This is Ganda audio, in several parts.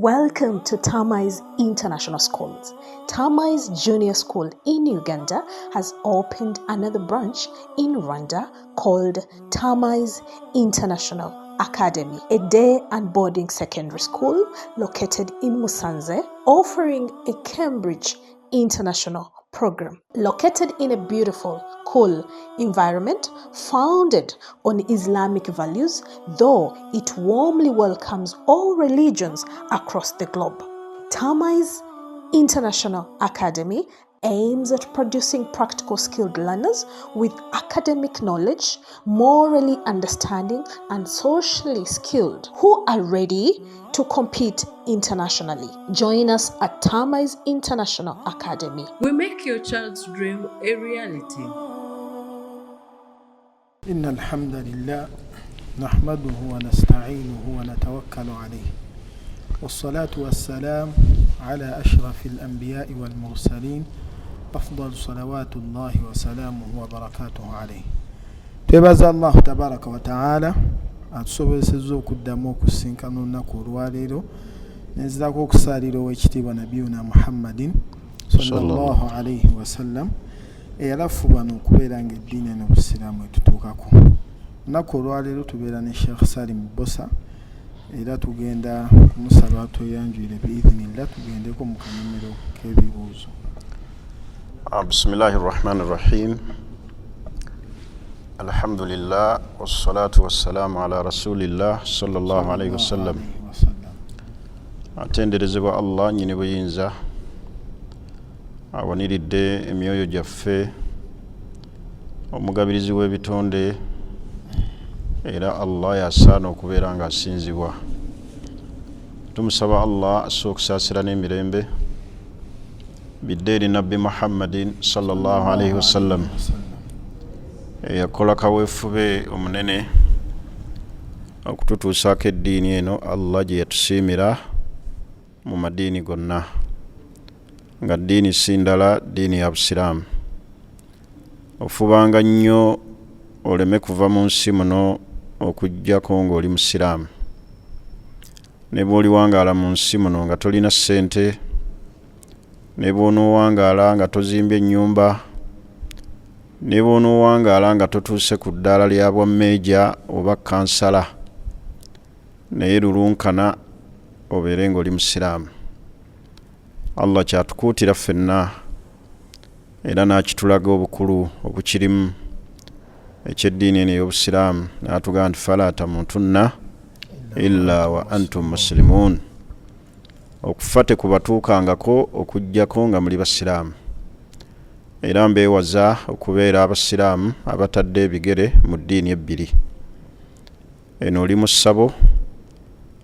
Welcome to Tamai's International Schools. Tamai's Junior School in Uganda has opened another branch in Rwanda called Tamai's International Academy, a day and boarding secondary school located in Musanze, offering a Cambridge International program. Located in a beautiful, cool environment founded on Islamic values, though it warmly welcomes all religions across the globe. Tamai's International Academy aims at producing practical skilled learners with academic knowledge, morally understanding, and socially skilled who are ready to compete internationally. Join us at Tamai's International Academy. We make your child's dream a reality. إن الحمد لله نحمده ونستعينه ونتوكل عليه، والصلاة والسلام على أشرف الأنبياء والمرسلين، أفضل صلوات الله وسلامه وبركاته عليه. Twebaza Allahu tabaraka wataala atusobozesezza okuddamu okusinkana olunaku olwaleero. Nenzirako okusaalira owekitiibwa nabiyuna Muhammadin sallallahu alaihi wasallam, eyalafubana okubeera nga eddiini eno obusiraamu etutuukako. Olunaku olwaleero tubeera ne Sheekh Salim Bosa, era tugenda kumusaba tweyanjulire biidhinillah, tugendeko mu kanyomero k'ebibuuzo. بسم الله الرحمن الرحيم، الحمد لله والصلاة والسلام على رسول الله صلى الله عليه وسلم. Alaihi wasallam. Atenderezebwa Allah nyini buyinza, awaniridde emyoyo gyaffe, omugabirizi w'ebitonde, era Allah yasaana okubeera nga asinzibwa. Tumusaba Allah asse okusaasira n'emirembe bidde eri Nabbi Muhammadin sallallahu alaihi wasallam, eyakola kaweefube omunene okututuusaako eddiini eno Allah gye yatusiimira mu madiini gonna, nga ddiini si ndala, ddiini ya Busiraamu. Ofubanga nnyo oleme kuva mu nsi muno okugjako ng'oli musiraamu. Ne bw'oliwangaala mu nsi muno nga tolina ssente, ne bw'onoowangaala nga tozimbye ennyumba, ne bw'onoowangaala nga totuuse ku ddaala lya bwa meeja oba kansala, naye lulunkana obeere ng'oli musiraamu. Allah kyatukuutira ffenna era n'akitulaga obukulu obukirimu ekyeddiini eno ey'obusiraamu, n'atugamba nti fala tamutunna illa wa antum muslimuun, okufa tekubatuukangako okugjako nga muli basiraamu. Era mbeewaza okubeera abasiraamu abatadde ebigere mu ddiini ebbiri. Eno oli mu ssabo,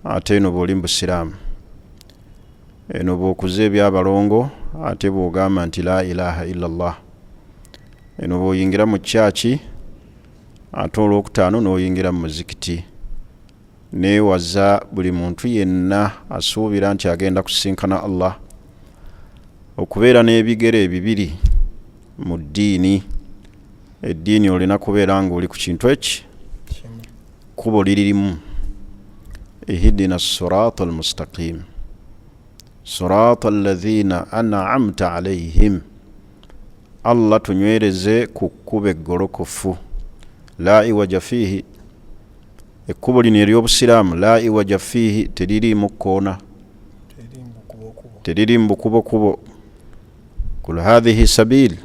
ate eno bw'oli mu busiraamu. Eno bw'okuza ebyabalongo, ate bw'ogamba nti la ilaha illallah. Eno bw'oyingira mu kyaki, ate olwokutaano n'oyingira mu muzikiti. Neewaza buli muntu yenna asuubira nti agenda kusinkana Allah okubeera n'ebigere ebibiri mu ddiini. Eddiini olina kubeera ng'oli ku kintu eki kkubo liririmu, ihdina sirata almustaqim sirata alladhina an'amta alaihim. Allah tunywereze ku kkubo eggolokofu, la iwaja fiihi. Ekkubo lino ery'obusiraamu, la iwaja fiihi, teririimu kkoona, teririimu bukubokubo. Kul hathihi sabil,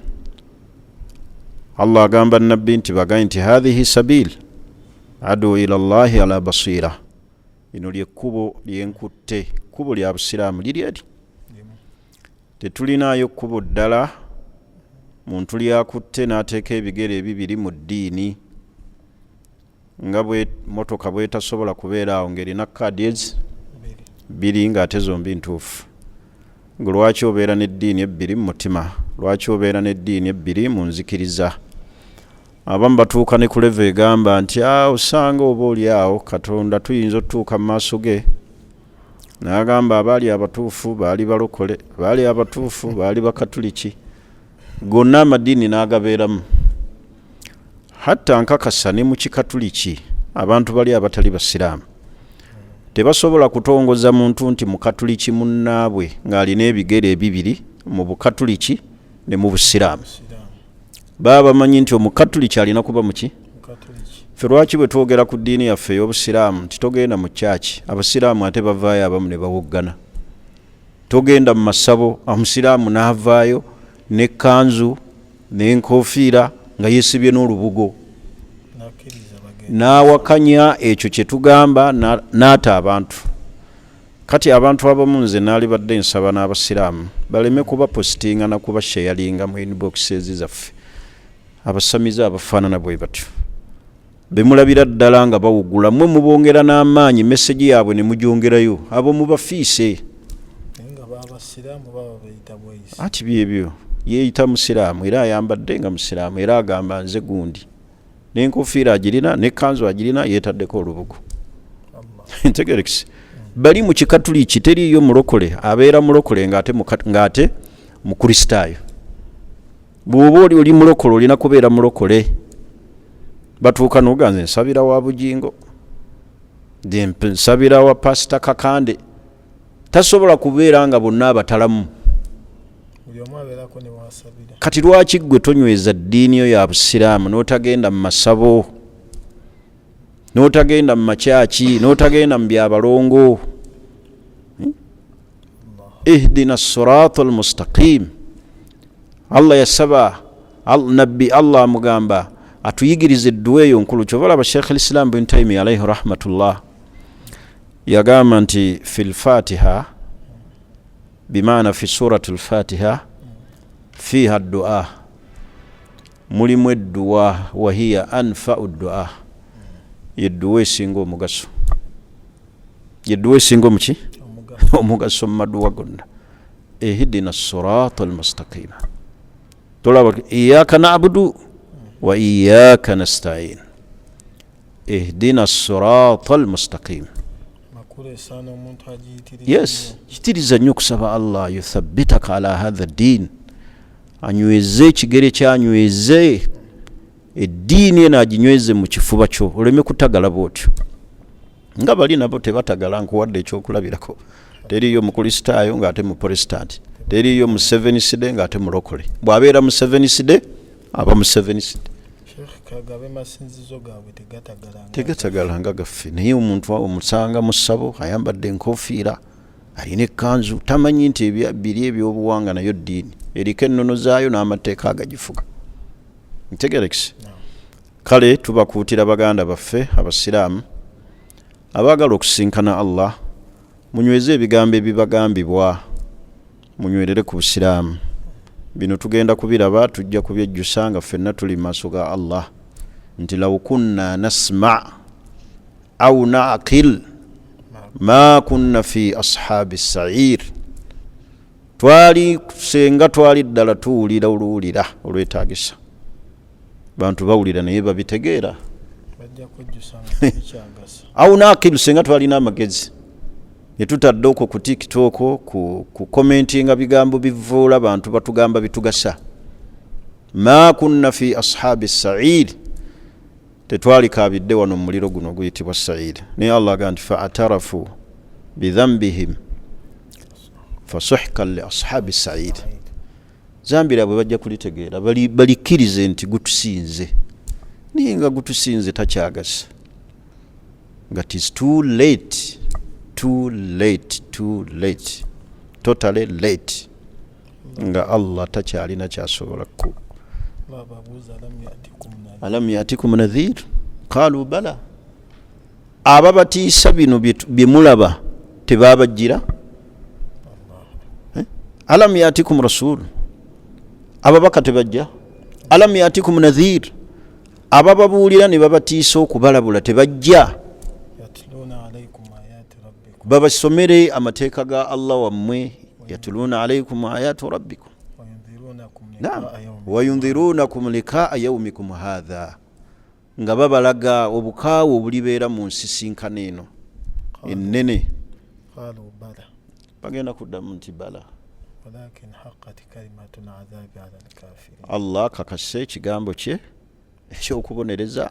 Allah agamba Nabbi nti bagaye nti hathihi sabil adu ila llahi ala basira, lino lyekkubo lyenkutte, kkubo lya busiraamu liri eri. Tetulinaayo kkubo ddala muntu lyakutte n'ateeka ebigere ebibiri mu ddiini, nga bwe motoka bwetasobola kubeera awo ng'erina kaadi ezi bbiri ng'ate zombi ntuufu. Nga lwaki obeera n'eddiini ebbiri mu mutima? Lwaki obeera n'eddiini ebbiri mu nzikiriza? Abamu batuuka ne ku level egamba nti a osanga oba oli awo Katonda tuyinza otutuuka mu maaso ge n'agamba abaali abatuufu baali balokole, baali abatuufu baali bakatuliki, gonna amadiini n'agabeeramu. Hatta nkakasa ne mu kikatuliki abantu bali abatali basiraamu. Tebasobola kutongoza muntu nti mukatuliki munnaabwe ng'alina ebigere ebibiri mu bukatuliki ne mu busiraamu. Baba bamanyi nti omukatuliki alina kuba muki. Ffe lwaki bwe twogera ku ddiini yaffe ey'obusiraamu nti togenda mu kyaki, abasiraamu ate bavaayo abamu ne bawoggana. Togenda mu masabo, omusiraamu n'avaayo n'ekkanzu n'enkofiira nga yeesibye n'olubugo n'awakanya ekyo kye tugamba n'ata abantu. Kati abantu abamu nze naalibadde nsaba n'abasiraamu baleme kubapositinga na kubasheyalinga mu inboxes zaffe abasamize abafaanana bwe batyo bemulabira ddala nga bawugula, mwe mubongera n'amaanyi, meseji yaabwe ne mugyongerayo, abo mubafiise. Ati byebyo, yeeyita musiraamu era ayambadde nga musiraamu era agamba nze gundi, n'enkofiira agirina n'ekkanzu agirina, yeetaddeko olubugo. Ntegerekise, bali mu kikatuliki teriiyo mulokole abeera mulokole ng'ate mukristaayo. Bw'oba oli mulokole olina kubeera mulokole. Batuuka n'oganze nsabira wa Bugingo, nsabira wa Pasita Kakande, tasobola kubeera nga bonna abatalamu. Kati lwaki ggwe tonyweza ddiini yo ya busiraamu n'otagenda mu masabo, n'otagenda mu makyaki, n'otagenda mu byabalongo? Ihdina sirata almustaqim. Allah yasaba nabbi, Allah amugamba atuyigirize edduwa eyo nkulu. Kyova olaba Sheikh Lislam bin Taimi alaihi rahmatullah yagamba nti fi lfatiha, bimaana fi surati lfatiha fiha dua, mulimu edduwa, wahiya anfau dua, yedduwa esinga omugaso, yedduwa esinga omuki omugaso mu maduwa gonna, ihdina sirata almustaqima. Tolaba iyaka nabudu wa iyaka nastain, ihdina sirata almustaqim. Yes, kitiriza nnyo okusaba Allah yuthabitaka ala hatha ddin, anyweze ekigere kyanyweze eddiini eno, aginyweze mu kifuba kyo oleme kutagala bwotyo nga bali nabo tebatagala. Nkuwadde ekyokulabirako, teriiyo mukristaayo ng'ate mu protestant, teriiyo mu Seventh Day ng'ate mulokole. Bw'abeera mu Seventh Day aba mu Seventh Day. Tegatagala nga gaffe. Naye omuntu omusanga mu ssabo ayambadde enkofiira, alina ekkanzu, tamanyi nti biri ebyobuwanga nayo ddiini eriko ennono zaayo n'amateeka agagifuga. Ntegerekise. Kale tubakuutira baganda baffe abasiraamu abaagala okusinkana Allah, munyweze ebigambo ebibagambibwa, munywerere ku busiraamu. Bino tugenda kubiraba, tujja kubyejjusa nga ffenna tuli mu maaso ga Allah nti law kunna nasma au naqil ma kunna fi ashabi sair. Twali senga twali ddala tuwulira oluwulira olwetagisa. Bantu bawulira naye babitegeera? Au naqilu, senga twalina amagezi netutadde okwo ku TikTok ku commentinga bigambo bivuula bantu batugamba bitugasa, ma kunna fi ashabi sair, tetwalikabidde wano mu muliro guno oguyitibwa sair. Naye Allah aga nti faatarafu bidhambihim fasuhkan li ashabi sair. Zambi lyabwe bajja kulitegeera, balikkirize nti gutusinze, naye nga gutusinze takyagasa, nga tis too late, too late, too late, totally late, nga Allah takyalina kyasobola ku. Alam yatikum nadhir qalu bala. Ababatiisa bino byemulaba tebabajjira? Alam yatikum rasul, ababaka tebajja? Alam yatikum nadhir, abababuulira ne babatiisa okubalabula tebajja babasomere amateeka ga Allah wammwe? Yatuluuna alaikum ayatu rabbikum, nam wayundhirunakum likaa yaumikum hatha, nga babalaga obukaawu obulibeera mu nsisinkano eno ennene. Bagenda kuddamu nti bala, Allah kakase ekigambo kye ekyokubonereza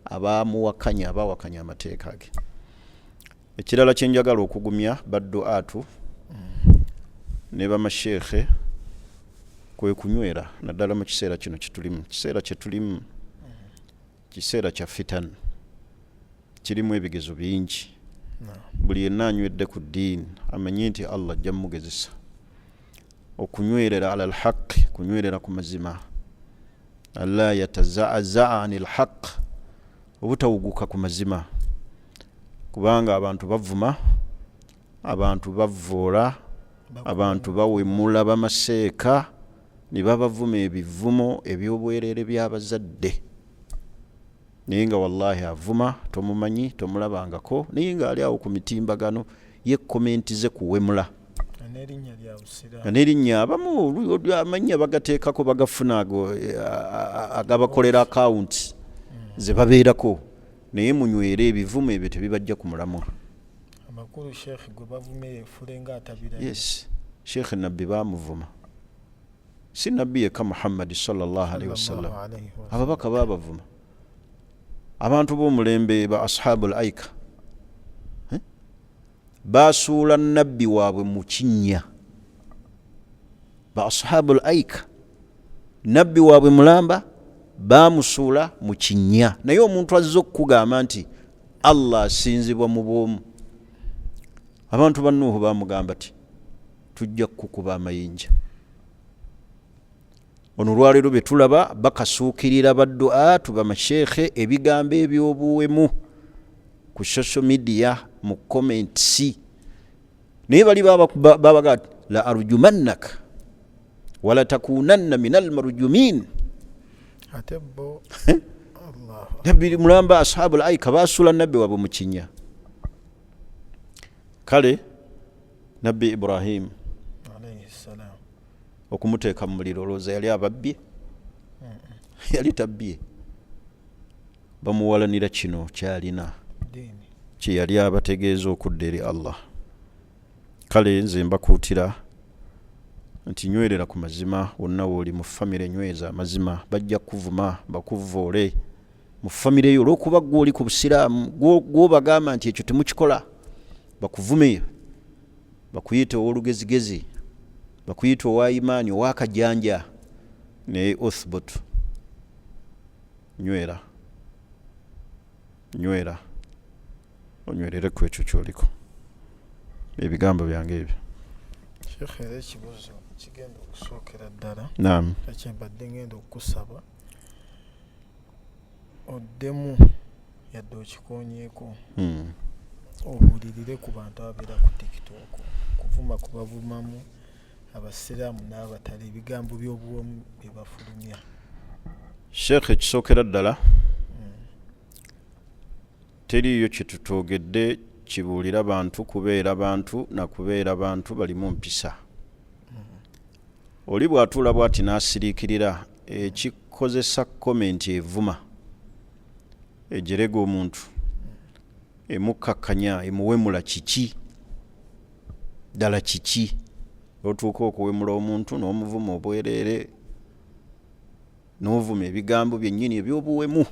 abamuwakanya, abawakanya amateeka ge. Ekirala kyenjagala okugumya badduatu ne bamasheekhe kwe kunywera, naddala mu kiseera kino kyetulimu. Kiseera kyetulimu kiseera kya fitan, kirimu ebigezo bingi. Buli yenna anywedde ku ddiini amanye nti Allah ajja mugezesa okunywerera ala lhaqi, kunywerera ku mazima, alla yatazaazaa ani lhaq, obutawuguka ku mazima, kubanga abantu bavuma, abantu bavvoola, abantu bawemula bamaseeka ne babavuma ebivumo eby'obwereere by'abazadde, naye nga wallahi avuma tomumanyi, tomulabangako, naye nga ali awo ku mitimbagano ye komenti ze kuwemula nga n'erinnya abamu amannya bagateekako bagafuna ago agabakolera akawunti ze babeerako, naye munywere ebivumo ebyo tebibajja ku mulamwa. Amakulu sheekh gwe bavumye yefule nga atabira. Yes, sheekh nabbi bamuvuma, si nabbi yekka Muhammadi sallallahu alaihi wasallam, ababaka babavuma, abantu b'omulembe ba ashabu l aika basuula nabbi waabwe mu kinnya. Ba ashabu l aika nabbi waabwe mulamba bamusuula mu kinnya, naye omuntu azze okukugamba nti Allah asinzibwa mu bwomu, abantu ba Nuuhu bamugamba ti tujja kukukuba amayinja. Ono olwaleero bye tulaba bakasuukirira badduatu bamasheekhe ebigambo eby'obuwemu ku social media mu comments, naye bali babaga la arjumannaka wala takunanna min almarjumin. Ate bo nabbi mulamba ashabu laika basuula nabbi wabwe mu kinya. Kale nabbi Ibrahim okumuteeka mu muliro, olowooza yali ababbye? Yali tabbye, bamuwalanira kino kyalina kyeyali abategeeza okudda eri Allah. Kale nze mbakuutira nti nywerera ku mazima wonna wooli mu famire, nyweza amazima. Bajja kukuvuma bakuvoole mu famire yo olwokuba gwe oli ku busiraamu, gwobagamba nti ekyo temukikola, bakuvume, bakuyite ow'olugezigezi, bakuyite owa imaani, owakajanja, naye uthbut, nywera, nywera, onywerere ku ekyo kyoliko. Ebigambo byange ebyo. Sheekh, era ekibuuzo kigenda okusookera ddala Naam. Kyembadde ngenda okukusaba oddemu yadde okikonyeeko, obuulirire ku bantu ababeera ku TikTok, kuvuma kubavumamu abasiraamu n'abatali, ebigambo by'obuwomu bye bafulumya. Sheekh, ekisookera ddala, teriiyo kyetutoogedde kibuulira bantu kubeera bantu nakubeera bantu balimu mpisa. Oli bw'atuula bw'ati n'asiriikirira ekikozesa komenti evuma, ejerega omuntu, emukkakkanya, emuwemula, kiki ddala kiki otuuka okuwemula omuntu n'omuvuma obwereere, n'ovuma ebigambo byennyini eby'obuwemu?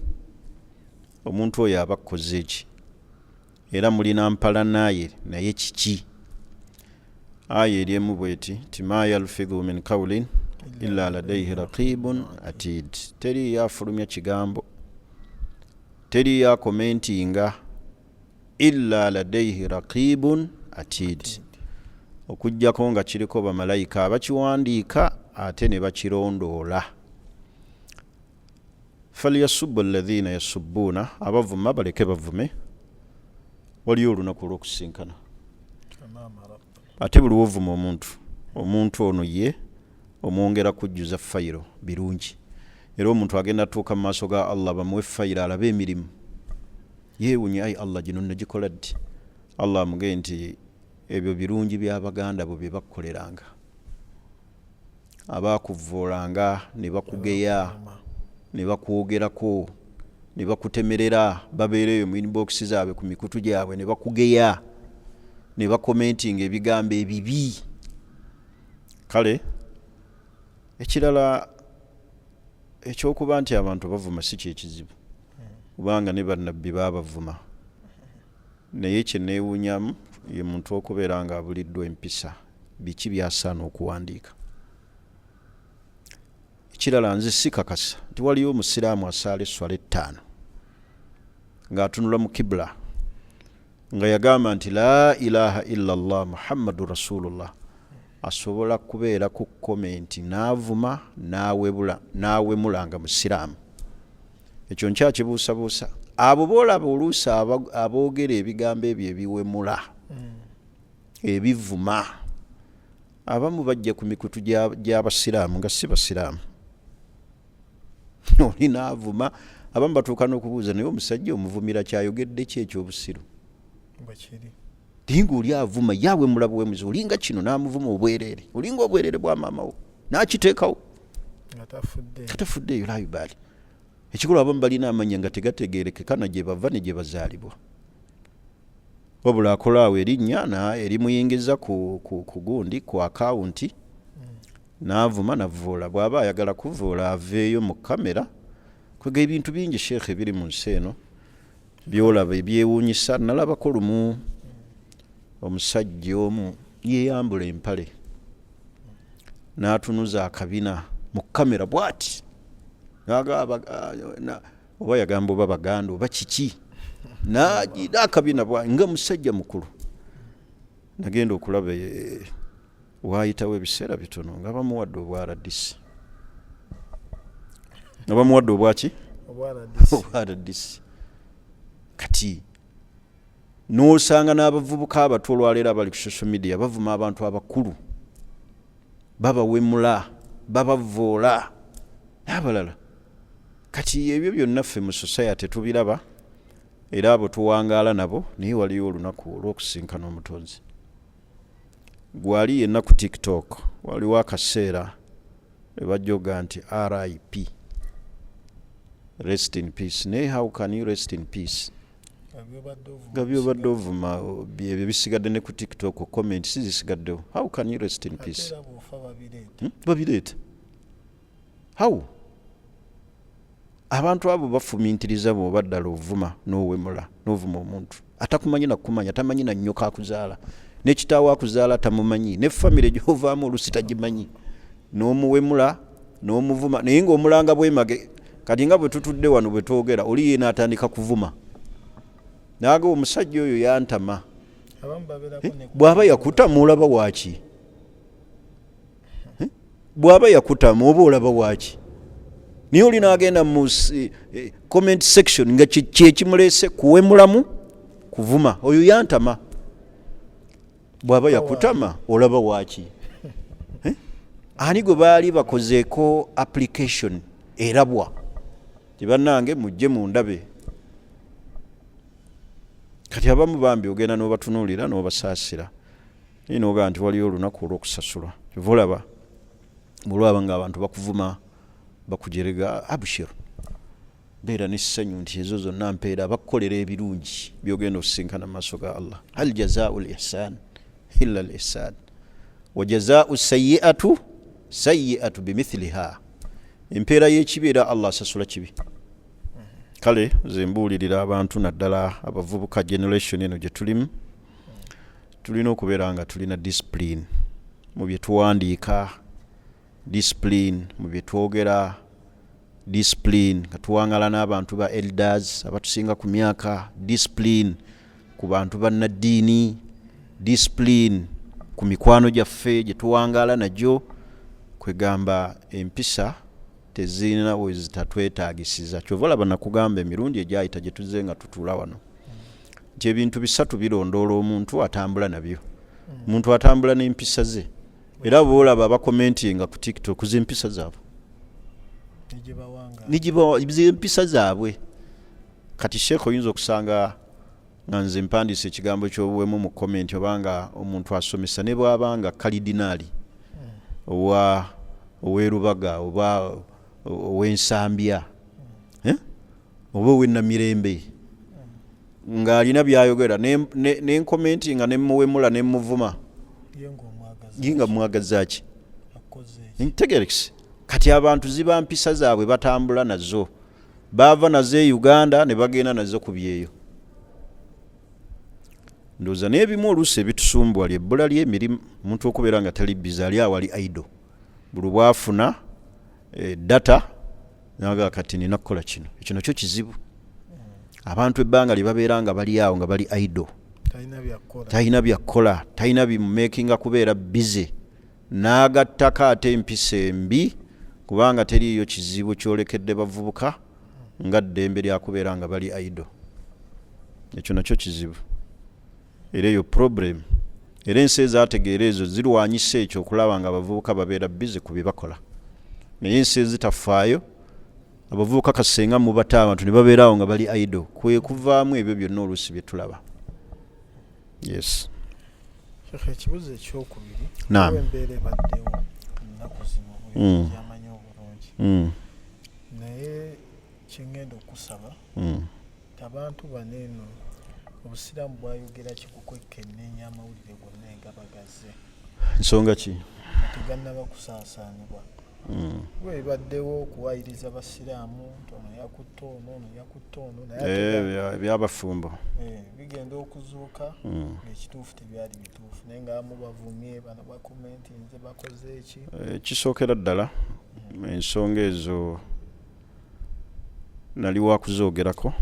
Omuntu oyo aba akkoze eki? Era mulina mpalanaye naye kiki? Aya eri emu bweti ti ma yalfidhu min qawlin illa ladaihi raqibun atid, teriiyo afulumya kigambo, teriiyo akomentinga illa ladaihi raqibun atid, okugjako nga kiriko bamalayika abakiwandiika ate ne bakirondoola. Falyasubu alladhina yasubuuna, abavuma baleke bavume, waliyo olunaku olw'okusinkana. Ate buli wovuma omuntu, omuntu ono ye omwongera kujjuza fayiro birungi, era omuntu agenda atuuka mu maaso ga Allah bamuwe fayiro alabe emirimu, yeewunye, ayi Allah, gino nagikola ddi? Allah amuge nti ebyo birungi by'abaganda bo bye bakukoleranga, abaakuvvoolanga ne bakugeya ne bakwogerako ne bakutemerera, babeera eyo mu inbox zaabwe ku mikutu gyabwe ne bakugeya ne bakomentinga ebigambo ebibi. Kale ekirala ekyokuba nti abantu bavuma si kyekizibu, kubanga ne bannabbi baabavuma. Naye kye neewuunyamu ye muntu okubeera nga abuliddwa empisa, biki by'asaana okuwandiika. Ekirala nze sikakasa nti waliyo omusiraamu asaala esswala ettaano ng'atunula mu kibula nga yagamba nti la ilaha illa llah muhammadu rasulullah asobola kubeera ku komenti n'avuma n'awebula n'awemula nga musiraamu. Ekyo nkyakibuusabuusa. Abo boolaba oluusi aboogera ebigambo ebyo ebiwemula, ebivuma, abamu bajja ku mikutu gy'abasiraamu nga si basiraamu. Oli n'avuma, abamu batuuka n'okubuuza naye omusajja omuvumira kyayogedde ki ekyobusiru? Naye ng'oli avuma ye awemula buwemuzi, olinga kino n'amuvuma obwereere, olinga obwereere bwa maama wo n'akiteekawo nga tafuddeeyo. Nga tafuddeeyo layubaali. Ekikulu abamu balina amanya nga tegategeerekeka na gye bava ne gye bazaalibwa. Wabula akola awo erinnya na erimuyingiza ku, ku, ku gundi ku akawunti n'avuma navvoola. Bw'aba ayagala kuvvoola aveeyo mu kamera. Kwega ebintu bingi Sheikh ebiri mu nsi eno by'olaba ebyewuunyisa. Nalabako lumu omusajja omu yeeyambula empale n'atunuza akabina mu kamera bw'ati oba yagamba oba baganda oba kiki nagira akabina bwa nga musajja mukulu. Nagenda okulaba eh, waayitawo ebiseera bitono nga bamuwadde obwa rdc, nga bamuwadde obwaki obwa rdc. Kati n'osanga n'abavubuka abato olwaleero abali ku social media bavuma abantu abakulu, babawemula, babavvoola n'abalala. Kati ebyo byonna ffe mu society tubiraba era abo tuwangaala nabo, naye waliyo olunaku olw'okusinkana Omutonzi. Gwali yenna ku TikTok waliwo akaseera lwe bajja nti RIP, rest in peace. Naye how can you rest in peace nga byobadde ovuma ebyo bisigadde ne ku TikTok comment si zisigaddewo? How can you rest in peace? Babireeta. How? Abantu abo bafumintiriza bw'oba ddala ovuma n'owemula n'ovuma omuntu atakumanyi nakumanya, tamanyi na nnyoko akuzaala, ne kitaawo akuzaala tamumanyi, ne famire gy'ovaamu oluusi tagimanyi, n'omuwemula n'omuvuma naye ng'omulanga bwemage. Kati nga bwe tutudde wano bwe twogera, oli ye n'atandika kuvuma n'aga omusajja oyo yantama. Bw'aba yakutama olaba waaki? Bw'aba yakutama oba olaba waaki? Naye oli n'agenda mu comment section nga kyekimuleese kuwemulamu kuvuma oyo yantama. Bw'aba yakutama olaba waaki? Ani gwe baali bakozeeko application erabwa tebannange mujje mundabe? Kati abamu bambi ogenda n'obatunuulira n'obasaasira, naye n'ogamba nti waliyo olunaku olw'okusasulwa. Kyova olaba bwolwaba nga abantu bakuvuma bakujerega, abshir, beera n'essanyu nti ezo zonna mpeera bakukolera ebirungi by'ogenda okusisinkana mu maaso ga Allah. Hal jazaau l ihsan illa l ihsan wa jazaau sayiatu sayiatu bimithiliha. Empeera y'ekibi era Allah asasula kibi. Kale nze mbuulirira abantu naddala abavubuka, generation eno gye tulimu, tulina okubeera nga tulina discipline mu bye tuwandiika, discipline mu bye twogera, discipline nga tuwangala n'abantu ba elders abatusinga ku myaka, discipline ku bantu bannaddiini, discipline ku mikwano gyaffe gye tuwangaala nagyo. Kwegamba empisa tezirina we zitatwetaagisiza. Kyova olaba nakugamba emirundi egyayita gye tuzze nga tutuula wano nti ebintu bisatu birondoola omuntu atambula nabyo. Omuntu atambula n'empisa ze, era boolaba abakomentinga ku TikTok z'empisa zaabwe z'empisa zaabwe. Kati Sheekh, oyinza okusanga nga nze mpandiisa ekigambo ky'obuwemu mu comment, oba nga omuntu asomesa ne bw'aba nga kalidinaali owa ow'erubaga oba ow'ensambya oba ow'ennamirembe ng'alina by'ayogera nenkomenti nga nemuwemula nemuvuma, ye nga mwagaza ki? Ntegerekise. Kati abantu ziba mpisa zaabwe batambula nazo, baava nazo e Uganda ne bagenda nazo ku byeyo. Ndowooza n'ebimu oluusi ebitusumbuwa lyebbula ly'emirimu, omuntu okubeera nga tali busy, ali awo ali idle, buli bwafuna data naga kati nina kukola kino. Ekyo nakyo kizibu. Abantu ebbanga lye babeera nga bali awo nga bali idle, talina byakukola, talina bimumakinga kubeera busy, n'agattako ate empisa embi, kubanga teriiyo kizibu kyolekedde bavubuka nga ddembe lyakubeera nga bali idle. Ekyo nakyo kizibu, era eyo problem. Era ensi ezategeera ezo zirwanyisa ekyo okulaba nga abavubuka babeera busy ku bye bakola. Naye ensi ezitafaayo, abavubuka kasenga mubata abantu ne babeera awo nga bali idle, kwe kuvaamu ebyo byonna oluusi bye tulaba. Yes. Sheikh, ekibuuzo ekyokubiri. Naam. Embeera ebaddewo ennaku zino gyamanyi obulungi, naye kyengenda okusaba, abantu bano eno obusiraamu bwayogera ki ku kwekkenneenya amawulire gonna egabagaze? Nsonga ki? Tegannaba kusaasaanibwa. Kuba ebibaddewo okuwayiriza basiraamu nti ono yakutte ono, ono yakutte ono, naye ate Ebyabafumbo. Bigenda okuzuuka ng'ekituufu tebyali bituufu, naye nga abamu bavumye bano, bakomentinze, bakoze eki. Kisookera ddala, ensonga ezo nali wakuzoogerako,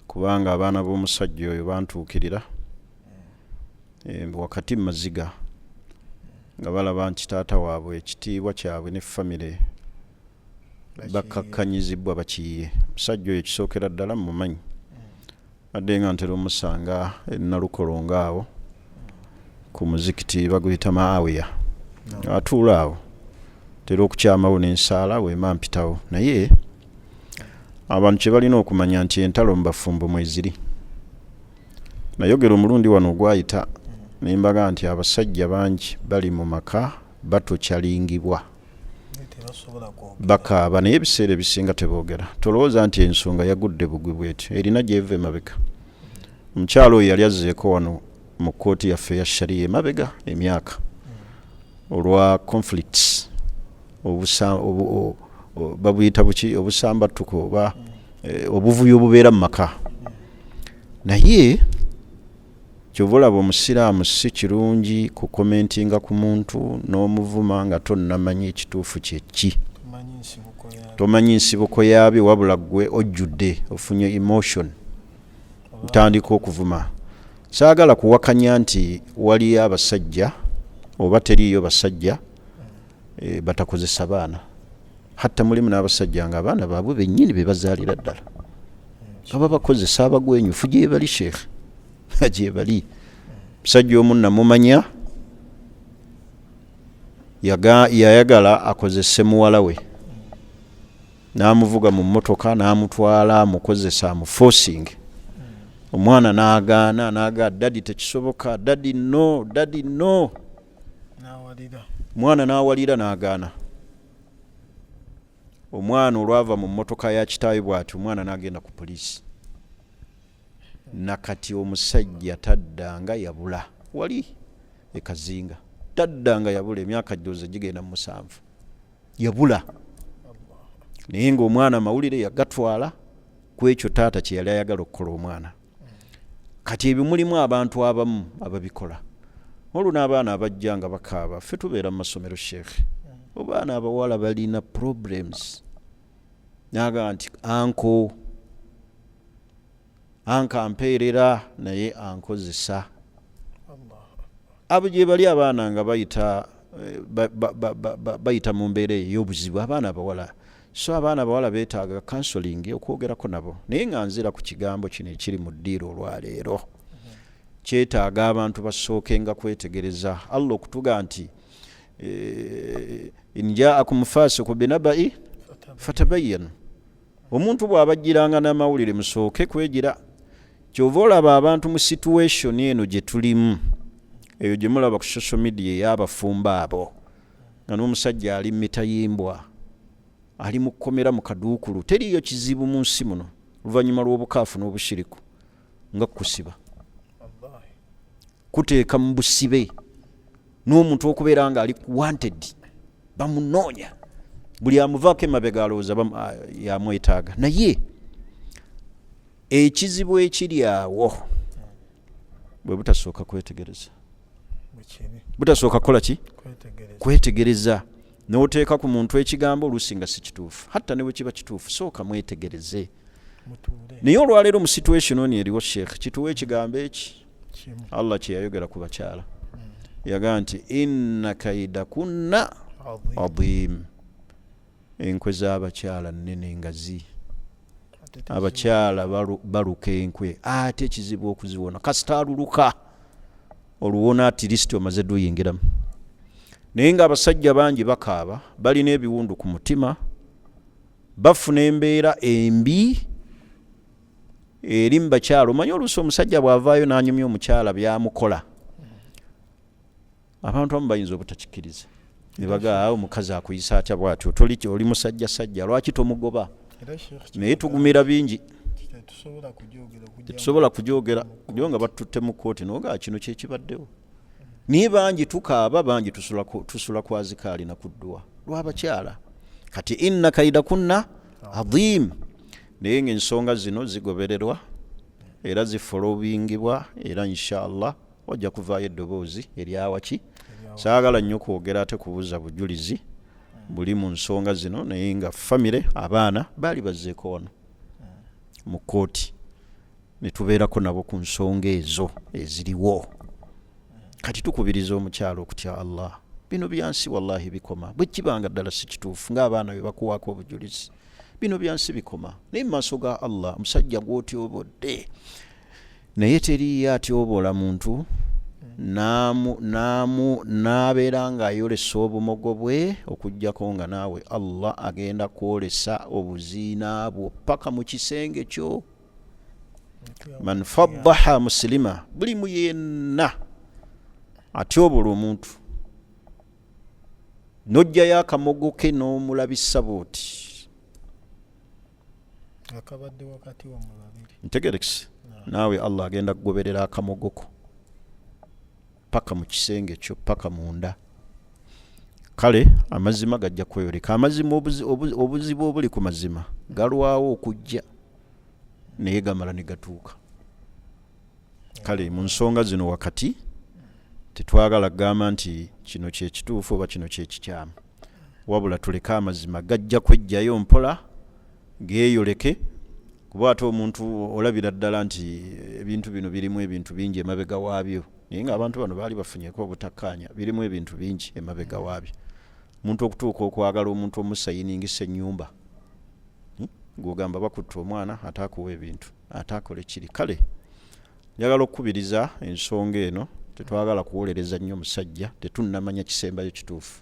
kubanga abaana b'omusajja oyo bantuukirira wakati mu maziga nga balaba nti taata waabwe, ekitiibwa kyabwe ne famire bakakkanyizibwa, bakiyiye. Omusajja oyo kisookera ddala mumanyi, adde nga ntera omusanga enalukolonga awo ku muzikiti baguyita Maawiya, atuula awo, tera okukyamawo n'ensaala weema mpitawo. Naye abantu kye balina okumanya nti entalo mu bafumbo mweziri. Nayogera omulundi wano ogwayita ne mbaga nti abasajja bangi bali mu maka batokyalingibwa, bakaaba, naye ebiseera ebisinga teboogera. Tolowooza nti ensonga yagudde bugwi bwetyo, erina gyeva emabega. Omukyalo oyo yali azzeeko wano mu kkooti yaffe eya Sharia emabega emyaka olwa conflicts, babuyita buki, obusambattuko oba obuvuyo obubeera mu maka. Naye kyova olaba omusiraamu si kirungi kukomentinga ku muntu n'omuvuma nga tonnamanya ekituufu kyeki, tomanyi nsibuko yaabyo, wabula ggwe ojjudde ofunye emotion ntandika okuvuma. Saagala kuwakanya nti waliyo abasajja oba teriiyo basajja batakozesa baana. Hatta mulimu n'abasajja nga abaana baabwe bennyini be bazaalira ddala nga babakozesa, abagwenyufu gyebali, sheekh, gyebali. Musajja omu namumanya, yayagala akozese muwala we, n'amuvuga mu mmotoka n'amutwala amukozesa, amuforcing. Omwana n'agaana, n'agaa, "Daddy, tekisoboka. Daddy, no. Daddy, no." Omwana n'awalira n'agaana. Omwana olwava mu mmotoka ya kitaawe bw'ati, omwana n'agenda ku poliisi. Nakati omusajja taddanga, yabula wali ekazinga, taddanga, yabula emyaka gyoze gigenda mu 7, yabula. Naye ng'omwana amawulire yagatwala ku ekyo taata kye yali ayagala okukola omwana. Kati ebyo mulimu abantu abamu ababikola. Olwo n'abaana abajja nga bakaaba, ffe tubeera mu masomero, sheekhe, obaana abawala balina problems, naga nti uncle, uncle ampeerera naye ankozesa. Abo gye bali, abaana nga bayita bayita mu mbeera eyo ey'obuzibu, abaana abawala. So abaana abawala beetaaga counseling, okwogerako nabo. Naye nga nzira ku kigambo kino ekiri mu ddiiro olwaleero, kyetaaga abantu basookenga kwetegereza. Allah okutuga nti in jaakum fasiku binabai fatabayanu, omuntu bw'abajjiranga n'amawulire musooke kwegira. Kyova olaba abantu mu situation eno gye tulimu, eyo gye mulaba ku social media ey'abafumbo abo nga n'omusajja ali mitayimbwa, ali mu kkomera mu kaduukulu. Teriiyo kizibu mu nsi muno oluvannyuma lw'obukaafu n'obushiriku nga kusiba, kuteeka mu busibe n'omuntu okubeera nga ali wanted, bamunoonya, buli amuvaako emabega alowooza yamwetaaga. Naye ekizibu ekiri awo, Bwe butasooka kwetegereza. Butasooka kukola ki? Kwetegereza. N'oteeka ku muntu ekigambo oluusi nga si kituufu, hatta ne bwe kiba kituufu, sooka mwetegereze. Naye olwaleero mu situation ono eriwo, Sheekh, kituwa ekigambo eki Allah kye yayogera ku bakyala. Yagamba nti inna kaidakunna adhim, enkwe z'abakyala nnene ngazi. Abakyala baluka enkwe, ate kizibu okuziwona. Kasita aluluka oluwona, at least omaze duyingiramu. Naye ng'abasajja bangi bakaaba, balina ebiwundu ku mutima, bafuna embeera embi eri mu bakyala. Omanyi oluusi omusajja bw'avaayo n'anyumya omukyala byamukola, abantu abamu bayinza obutakikkiriza ne bagaa, omukazi akuyisa atya bw'atyo? Toli oli musajja sajja, lwaki tomugoba? Naye tugumira bingi, tetusobola kugyogera yo nga batutte mu kkooti nogaa kino kyekibaddewo. Naye bangi tukaaba, bangi tusula ku azikaali na kudduwa lw'abakyala. Kati inna kaidakunna adhim. Naye ng'ensonga zino zigobererwa era zifolowingibwa, era inshallah wajja kuvaayo eddoboozi eryawaki. Saagala nnyo kwogera ate kubuza bujulizi buli mu nsonga zino, naye nga famire, abaana baali bazzeeko wano mu kkooti ne tubeerako nabo ku nsonga ezo eziriwo. Kati tukubiriza omukyala okutya Allah. Bino byansi, wallahi bikoma. Bwe kibanga ddala si kituufu ng'abaana bwe bakuwaako obujulizi, bino byansi bikoma. Naye mu maaso ga Allah, omusajja gw'otyobodde, naye teriiyo atyoboola muntu n'abeera ng'ayolesa obumogo bwe, okugjako nga naawe Allah agenda kwolesa obuziina bwo paka mu kisenge kyo. Man faddaha musilima, buli mu yenna atyobola omuntu n'ojjayo akamogo ke n'omulabisa bw'oti. Akabadde wakati wammwe babiri. Ntegerekise, naawe Allah agenda kugoberera akamogoko paka mu kisenge kyo, paka munda. Kale amazima gajja kweyoleka. Amazima, obuzibu obuli ku mazima galwawo okujja, naye gamala ne gatuuka. Kale mu nsonga zino wakati tetwagala kugamba nti kino kyekituufu oba kino kyekikyamu, wabula tuleke amazima gajja kwejjayo mpola geeyoleke. Kuba ate omuntu olabira ddala nti ebintu bino birimu ebintu bingi emabega waabyo, naye ng'abantu bano baali bafunyeko obutakkaanya, birimu ebintu bingi emabega waabyo. Omuntu okutuuka okwagala omuntu omusayiningisa ennyumba, Gw'ogamba bakutta omwana, ate akuwa ebintu, ate akole kiri. Kale njagala okukubiriza ensonga eno, tetwagala kuwolereza nnyo musajja, tetunnamanya kisembayo kituufu,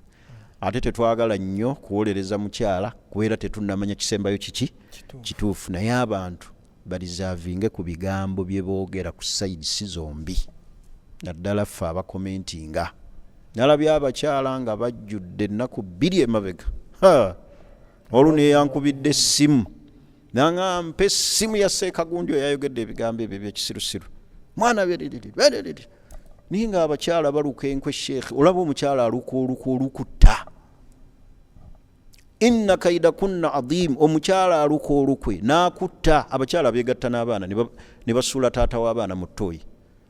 ate tetwagala nnyo kuwolereza mukyala kubeera tetunnamanya kisembayo kiki kituufu. Naye abantu bareservinge ku bigambo bye boogera ku sides zombi, naddala ffe abakomentinga. Nalabye abakyala nga bajjudde ennaku 2 emabega, olwo neyankubidde essimu nanga mpa essimu ya Seekagundi oyo yayogedde ebigambo ebyo ebyekisirusiru, mwana bererere. Naye nga abakyala baluka enkwe. Sheekhe, olaba omukyala aluka oluka olukutta, inna kaidakunna adhim. Omukyala aluka olukwe n'akutta. Abakyala begatta n'abaana ne basuula taata w'abaana mu ttooyi.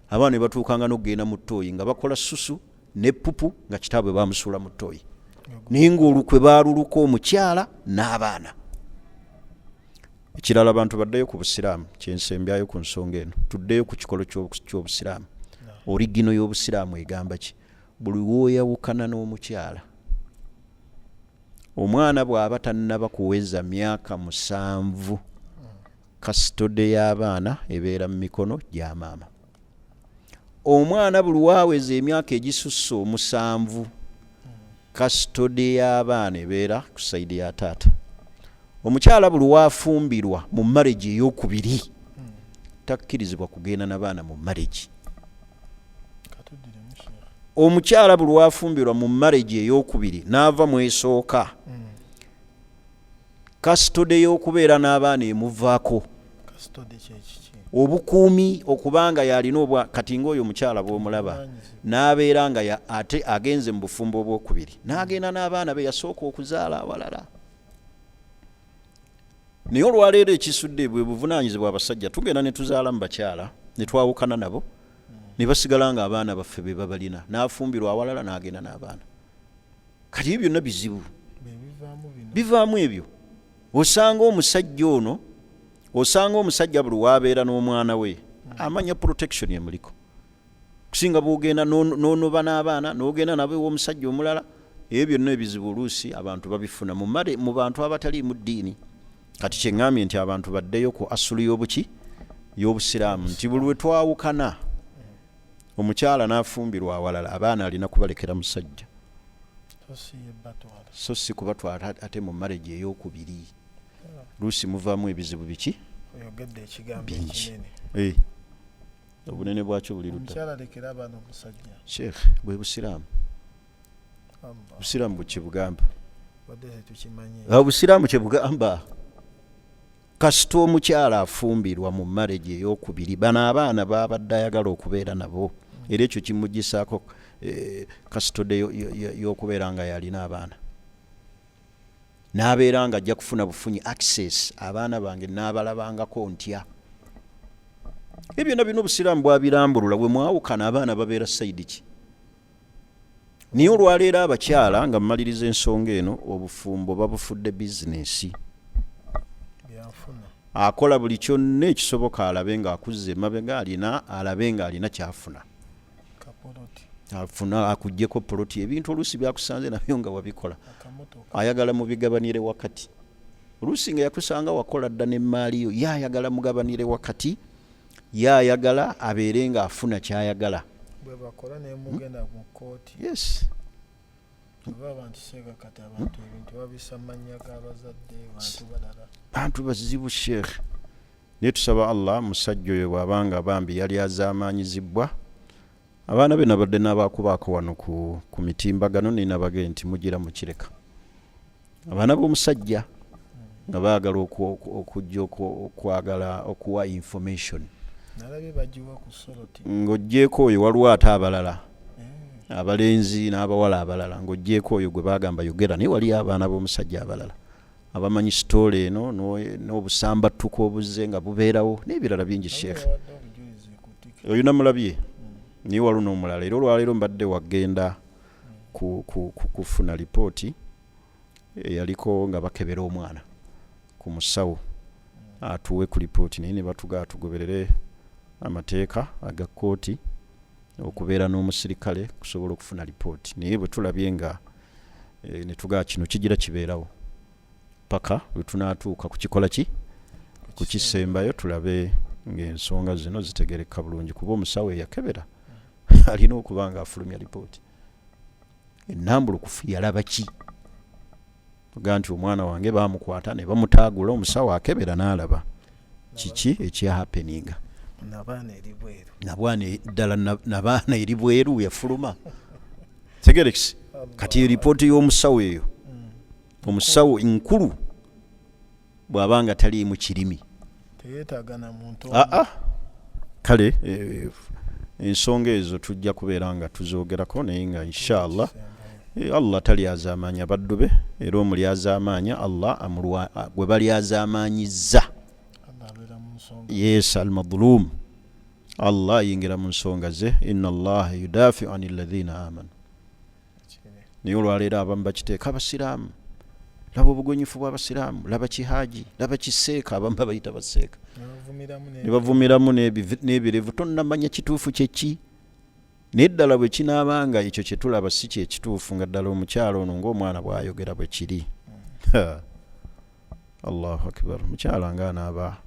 Abaana ne batuukanga n'okugenda mu ttooyi nga bakola susu ne pupu nga kitaabwe bamusuula mu ttooyi, naye ng'olukwe baaluluka omukyala n'abaana. Ekirala, abantu baddeyo ku busiraamu. Kyensembyayo ku nsonga eno, tuddeyo ku kikolo ky'obusiraamu. Original y'obusiraamu egamba ki? Buli wooyawukana n'omukyala, omwana bw'aba tannaba kuweza myaka 7, custody y'abaana ebeera mu mikono gya maama. Omwana buli waaweza emyaka egisusse 7, custody y'abaana ebeera ku side ya taata. Omukyala buli waafumbirwa mu marriage eyokubiri, takkirizibwa kugenda n'abaana mu marriage. Katuddiremu, Sheikh. Omukyala buli wafumbirwa mu marriage eyokubiri n'ava mu esooka, custody y'okubeera n'abaana emuvaako. Custody kyekiki? Obukuumi, okubanga yalina obwa. Kati ngaoyo omukyala bw'omulaba n'abeera nga ate agenze mu bufumbo obwokubiri n'agenda n'abaana be yasooka okuzaala awalala. Naye olwaleero ekisudde bwe buvunaanyizibwa. Abasajja tugenda ne tuzaala mu bakyala ne twawukana nabo. Ne basigala nga abaana baffe be babalina, n'afumbirwa awalala n'agenda n'abaana. Kati ebyo byonna bizibu bivaamu ebyo. Osanga omusajja ono, osanga omusajja buli wabeera n'omwana we amanya protection emuliko kusinga bwogenda n'onoba n'abaana n'ogenda nabo ew'omusajja omulala. Ebyo byonna ebizibu oluusi abantu babifuna mu mare mu bantu abataliimu ddiini. Kati kyeŋŋambye nti abantu baddeyo ku asulu y'obuki y'obusiraamu, nti buli lwe twawukana omukyala n'afumbirwa awalala, abaana alina kubalekera musajja, so si kubatwala ate mu marriage ey'okubiri. Luusi muvaamu ebizibu biki bingi. Obunene bwakyo buli ludda. Sheikh, bwe busiraamu. Busiraamu bwe kyebugamba, obusiraamu kyebugamba, kasita omukyala afumbirwa mu marriage ey'okubiri, bano abaana babadde ayagala okubeera nabo, era ekyo kimugisaako custody y'okubeera nga yalina abaana, n'abeera nga ajja kufuna bufunyi access. Abaana bange n'abalabangako ntya? Ebyo byonna bino obusiraamu bwabirambulula. Bwe mwawukana, abaana babeera side ki? Naye olwaleero abakyala, nga mmaliriza ensonga eno, obufumbo babufudde bizinesi. Akola buli kyonna ekisoboka alabe ng'akuzza emabega, alina alabe ng'alina kyafuna, afuna akugyeko poloti. Ebintu oluusi byakusanze nabyo nga wabikola, ayagala mubigabanire wakati. Oluusi nga yakusanga wakola dda n'emmaali yo, ye ayagala mugabanire wakati, ye ayagala abeere ng'afuna kyayagala. Bwe bakola ne mugenda mu kkooti. Yes. Oba abantu seega kati abantu ebintu babisa mu mannya g'abazadde, bantu balala. Bantu bazibu, sheekh. Naye tusaba Allah, musajja oyo bw'abanga bambi yali azaamaanyizibwa abaana be, nabadde n'abakubaako wano ku mitimbagano, ninabage nti mugira mukireka abaana b'omusajja nga baagala okujja okwagala okuwa information. Nalabye bagiwa ku Soroti. Ng'oggyeko oyo, waliwo ate abalala, abalenzi n'abawala abalala. Ng'oggyeko oyo gwe bagamba yogera, naye waliyo abaana b'omusajja abalala abamanyi story eno n'obusambattuko obuzze nga bubeerawo n'ebirala bingi, sheekh. Yawadde obujulizi ku TikTok. Oyo namulabye, naye waliwo n'omulala. Era olwaleero mbadde wagenda kufuna lipooti eyaliko nga bakebera omwana ku musawo atuwe ku lipooti, naye ne batugaa tugoberere amateeka aga kkooti okubeera n'omusirikale kusobola okufuna lipooti. Naye bwe tulabye nga ne tugaa kino kigira kibeerawo paka lwe tunaatuuka kukikola ki kukisembayo, tulabe ng'ensonga zino zitegereka bulungi, kuba omusawo eyakebera alina okuba nga afulumya lipooti ennambulukufu. Yalaba ki oga nti omwana wange bamukwata ne bamutaagula? Omusawo akebera n'alaba kiki ekyahappeninga. Nabaana eri bweru. Nabwana ddala nabaana eri bweru, yafuluma tegerekisi. Kati eripooti y'omusawo eyo, omusawo nkulu, bw'aba nga taliimu kirimi, Teyeetaaga na muntu. Aa, kale ensonga ezo tujja kubeera nga tuzoogerako, naye nga inshallah Allah talyazaamaanya baddu be, era omulyazaamaanya Allah gwe balyazaamaanyizza. Allah abeera mu nsonga. Yes, almadlum Allah ayingira mu nsonga ze. Inna Allaha yudafiu ani alladhina amanu. Kiri. Naye olwaleero abamu bakiteeka abasiraamu, laba obugonyifu bw'abasiraamu, laba kihaji, laba kiseeka, abamu babayita baseeka. Ne bavumiramu. Ne bavumiramu n'ebirevu. Tonnamanya kituufu kyeki, naye ddala bwe kinaabanga ekyo kye tulaba si kyekituufu, nga ddala omukyalo ono ng'omwana bw'ayogera bwe kiri, Ha. Allahu akbar, mukyala nga anaaba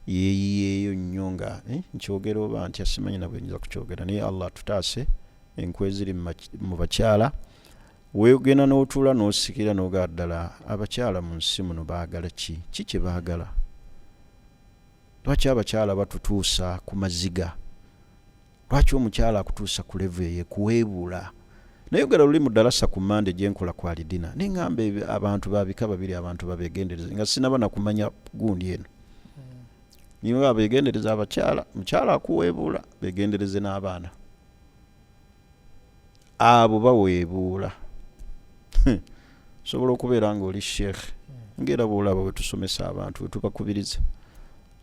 yeeyiyeeyo nnyo nga nkyogera oba ntya, simanyi na bwe nyinza kukyogera, naye Allah atutaase enkwe eziri mu bakyala. Weegenda n'otuula n'osikira n'ogaa ddala abakyala mu nsi muno baagala ki? Ki kye baagala? Lwaki abakyala batutuusa ku maziga? Lwaki omukyala akutuusa ku level eyo ekuweebuula? Nayogera luli mu ddalasa ku Mande gyenkola ku Alidina, neŋŋamba abantu babika babiri, abantu babegendereze, nga sinaba nakumanya gundi eno. Niwe abegendereza abakyala, mukyala akuweebuula, begendereze n'abaana abo baweebuula. Osobola okubeera ng'oli sheekh, ngaera bwolaba bwe tusomesa abantu, bwe tubakubiriza,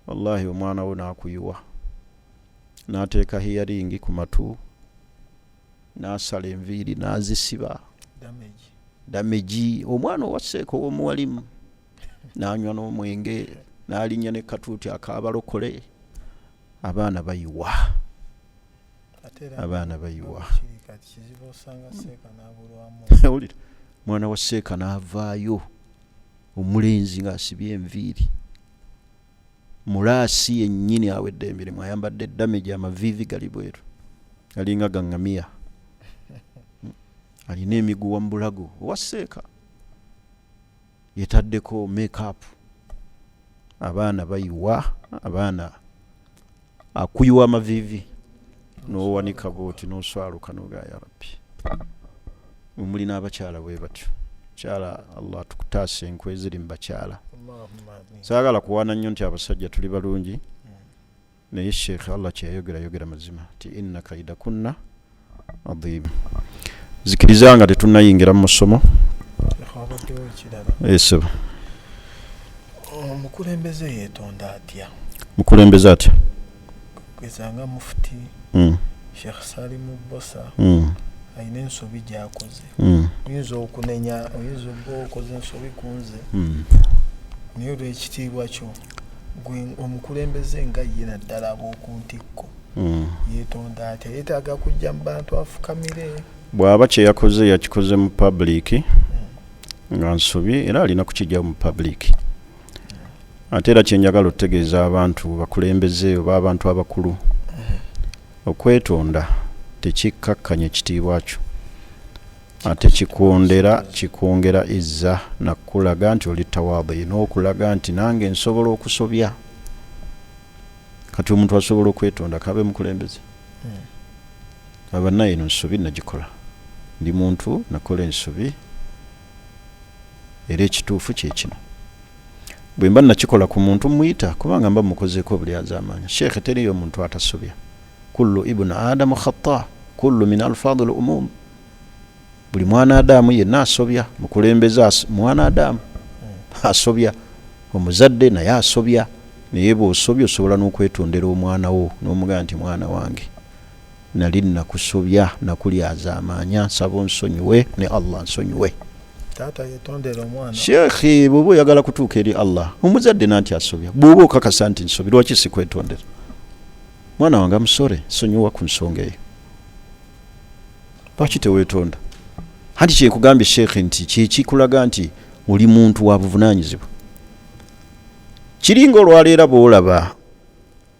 wallahi omwana wo n'akuyiwa. N'ateeka hearing ku matu, n'asala enviiri n'azisiba. Damage. Damage. Omwana owa seeka ow'omuwalimu n'anywa n'omwenge, n'alinnya ne katuuti ak'abalokole. Abaana bayiwa. Ate era Abaana bayiwa. kiri kati kizibu osanga seeka n'abulwamu. Owulira, mwana wa seeka n'avaayo omulenzi ng'asibye enviiri, mulaasi yennyini awedde emirimu, ayambadde damage, amaviivi gali bweru galinga gaŋŋamiya, alina emiguwa mu bulago. Owa seeka yetaddeko makeup. Abaana bayiwa, abaana akuyiwa amaviivi n'owanika bwoti n'oswaluka n'ogaa ya Rabbi. Mwe muli n'abakyala bwe batyo. Kyala Allah atukutaasa enkwe eziri mu bakyala. Allahumma amin. Saagala kuwaana nnyo nti abasajja tuli balungi, naye sheekh Allah kyeyayogera yogera mazima nti inna kaidakunna adhim. Zikiriza nga tetunnayingira mu musomo. Sheikh, wabaddewo ekirala. Esebo. Omukulembeze yeetonda atya? Mukulembeze atya? Kugeza nga mufuti Sheikh Salimu Bosa alina ensobi gy'akoze. Oyinza okunenya, oyinza okuba okoze ensobi ku nze, naye olw'ekitiibwa kyo gwe omukulembeze nga ye, naddala ab'oku ntikko, yeetonda atya? Yeetaaga kujja mu bantu afukamire? Bw'aba kye yakoze yakikoze mu public nga nsobi, era alina kukijjawo mu public. Ate era kyenjagala okutegeeza abantu bakulembeze oba abantu abakulu, okwetonda tekikkakkanya ekitiibwa kyo, ate kikwongera izza nakulaga nti oli tawaadi, n'okulaga nti nange nsobola okusobya. Kati omuntu asobola okwetonda kabe mukulembeze, aba naye eno nsobi nagikola, ndi muntu, nakola ensobi, era ekituufu kyekino. Bwe mba nakikola ku muntu muyita, kubanga mba mukozeeko obulyazaamaanya. Sheekhe, teriyo omuntu atasobya. Kullu ibunu adamu khata, kullu min alfaadhi l umum. Buli mwana adamu yenna asobya. Mukulembeze mwana adamu asobya, omuzadde naye asobya. Naye bw'osobya osobola n'okwetondera omwana wo n'omugamba nti mwana wange, nali nakusobya, nakulyazaamaanya, nsaba onsonyiwe ne Allah nsonyiwe. Taata yetondera omwana? Sheekhi, bw'oba oyagala kutuuka eri Allah, omuzadde nanti asobya. Bw'oba okakasa nti nsobi, lwaki sikwetondera? Mwana wange, amusore, nsonyiwa ku nsonga eyo. Lwaki teweetonda? Anti kyekugambye sheekhi nti kyekikulaga nti oli muntu wa buvunaanyizibwa. Kiringa olwaleera bw'olaba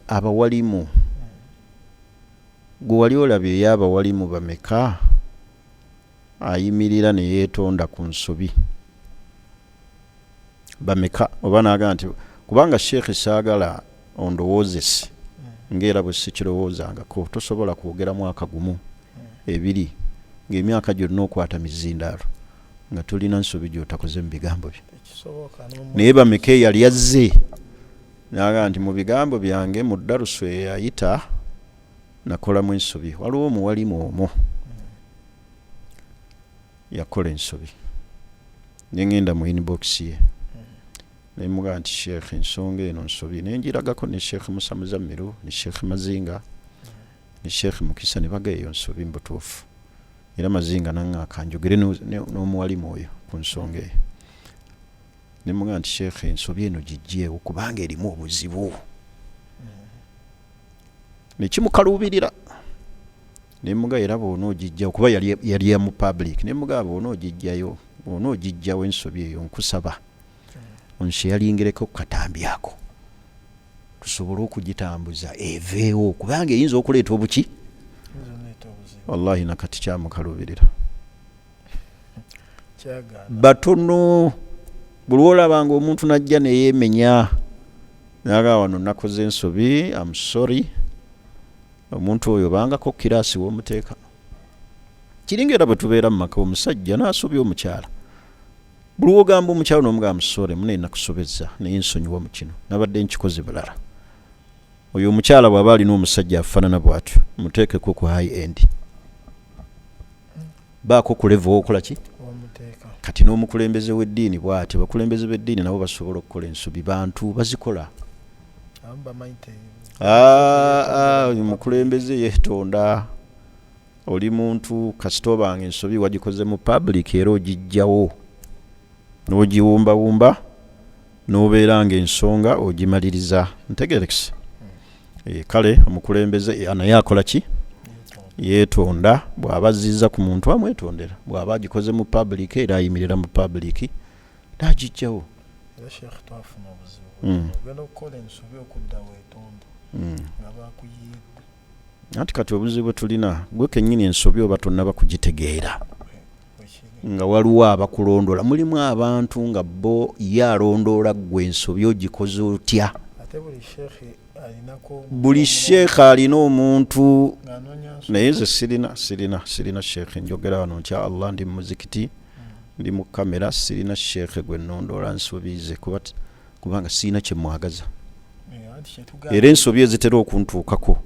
abawalimu, gwe wali olaba ey'abawalimu bameka ayimirira ne yeetonda ku nsobi? Bameka? Oba naagamba nti kubanga sheekhi saagala ondowoozese ngaera bwe sikirowoozangako, tosobola kwogera mwaka gumu ebiri ng'emyaka gyonna okwata mizindaalo nga tolina nsobi gy'otakoze mu bigambo byo. Tekisoboka. Naye bameka eyali azze naga nti mu bigambo byange mu ddarusu eyayita nakolamu ensobi? Waliwo omuwalimu omwo yakola ensobi, neŋŋenda mu inbox ye nemugamba nti sheekh, ensonga eno nsobi. Nenjiragako ne Sheekh Musa Muzammiru ne Sheekh Mazinga ne Sheekh Mukisa, ne baga eyo nsobi mubutuufu. Era Mazinga naŋŋaaka njogere n'omuwalimu oyo ku nsonga eyo. Nemugamba nti sheekh, ensobi eno gijjeewo kubanga erimu obuzibu. Nekimukaluubirira. Nemuga era bwona ogijjawo, kuba yali ya mu public, nemugaa bwona ogijjayo, bwona ogijjawo ensobi eyo, nkusaba onsharingireko kukatambi ako tusobole okugitambuza eveewo, kubanga eyinza okuleeta obuki. Oyinza oleeta obuzibu. Wallahi nakati kyamukaluubirira. Kyagaana. Batono. Buli olabanga omuntu najja neyeemenya naga wano nakoze ensobi, am sorry, omuntu oyo bangako kiraasi w'omuteeka. Kiringa era bwe tubeera mu maka, omusajja n'asobya omukyala, buli wogamba omukyala n'omugamba sorry mune nakusobezza, naye nsonyiwa mu kino, nabadde nkikoze bulala. Oyo omukyala bw'aba alina omusajja afaanana bw'atyo, muteekeko ku high end, baako ku level wokola ki. Omuteeka. Kati n'omukulembeze w'eddiini bw'atyo, abakulembeze b'eddiini nabo basobola okukola ensobi, bantu bazikola. Omukulembeze yeetonda. Oli muntu kasita obanga ensobi wagikoze mu public era ogijjawo n'ogiwumbawumba n'obeera nga ensonga ogimaliriza. Ntegerekese. Kale omukulembeze naye akola ki? Yeetonda. Bw'aba azizza ku muntu amwetondera, bw'aba agikoze mu public era ayimirira mu public n'agijjawo. Era Sheikh twafuna obuzibu. Ogenda okukola ensobi okudda weetonda nga bakuyiidde. Anti kati obuzibu bwe tulina gwe kennyini ensobi oba tonnaba kugitegeera nga waliwo abakulondoola. Mulimu abantu nga bo ye alondoola ggwe ensobi ogikoze otya. Ate buli sheikh alinako buli sheikh alina omuntu naye nze sirina sheikh. Njogera wano ntya Allah, ndi mu muzikiti, ndi mu kamera, sirina sheikh gwe nnondoola nsobi ze kubanga sirina kye mwagaza. Era ensobi ezitera okuntuukako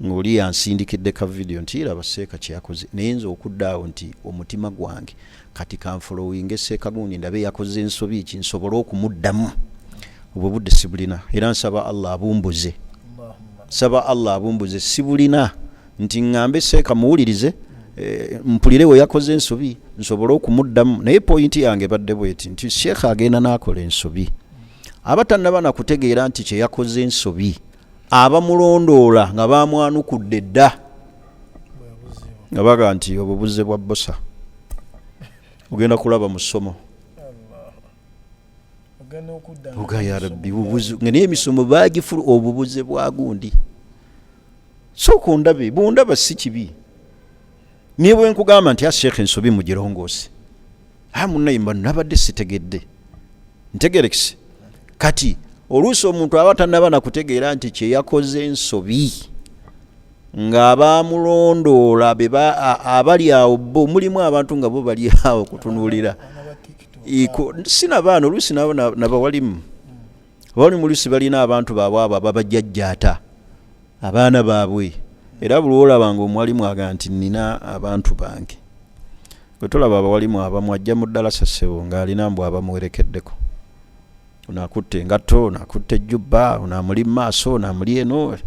ng'oli yansindikidde ka vidiyo nti iraba seeka kyeyakoze, naye nze okudda awo nti omutima gwange kati kanfolowinge seeka gundi ndabe yakoze ensobi ki nsobole okumuddamu. Obwo budde sibulina, era nsaba Allah abumbuze. Nsaba Allah abumbuze, sibulina nti ŋŋambe seeka muwulirize mpulire we yakoze ensobi nsobole okumuddamu. Naye pointi yange ebadde bweti nti sheekh agenda n'akola ensobi, aba tannaba na kutegeera nti kye yakoze ensobi, abamulondoola nga bamwanukudde dda nga baga nti obubuze bwa Bbosa ogenda kulaba mu ssomo. Oga ya Rabbi, bubuze nga naye emisomo bagifulu obubuze bwa gundi. Sooka ondabe, bw'ondaba si kibi, naye bwe nkugamba nti Sheikh ensobi mugirongoose, munnaye mba nabadde sitegedde, ntegerekese. Kati oluusi omuntu aba tannaba na kutegeera nti kye yakoze ensobi, ng'abamulondoola abali awo bo mulimu abantu nga bo bali awo kutunuulira. Sinabaana oluusi nabo nabawalimu abawalimu oluusi balina abantu baabwe abo ababajjajjaata abaana baabwe. Era buli lw'olaba ng'omuwalimu agamba nti nnina abantu bange, bwe tolaba abawalimu abamu ajja mu ddalasa ssebo ng'alina mbu abamuwerekeddeko, ono akutte engatto, ono akutte ejjubba, ono amuli mu maaso, ono amuli eno,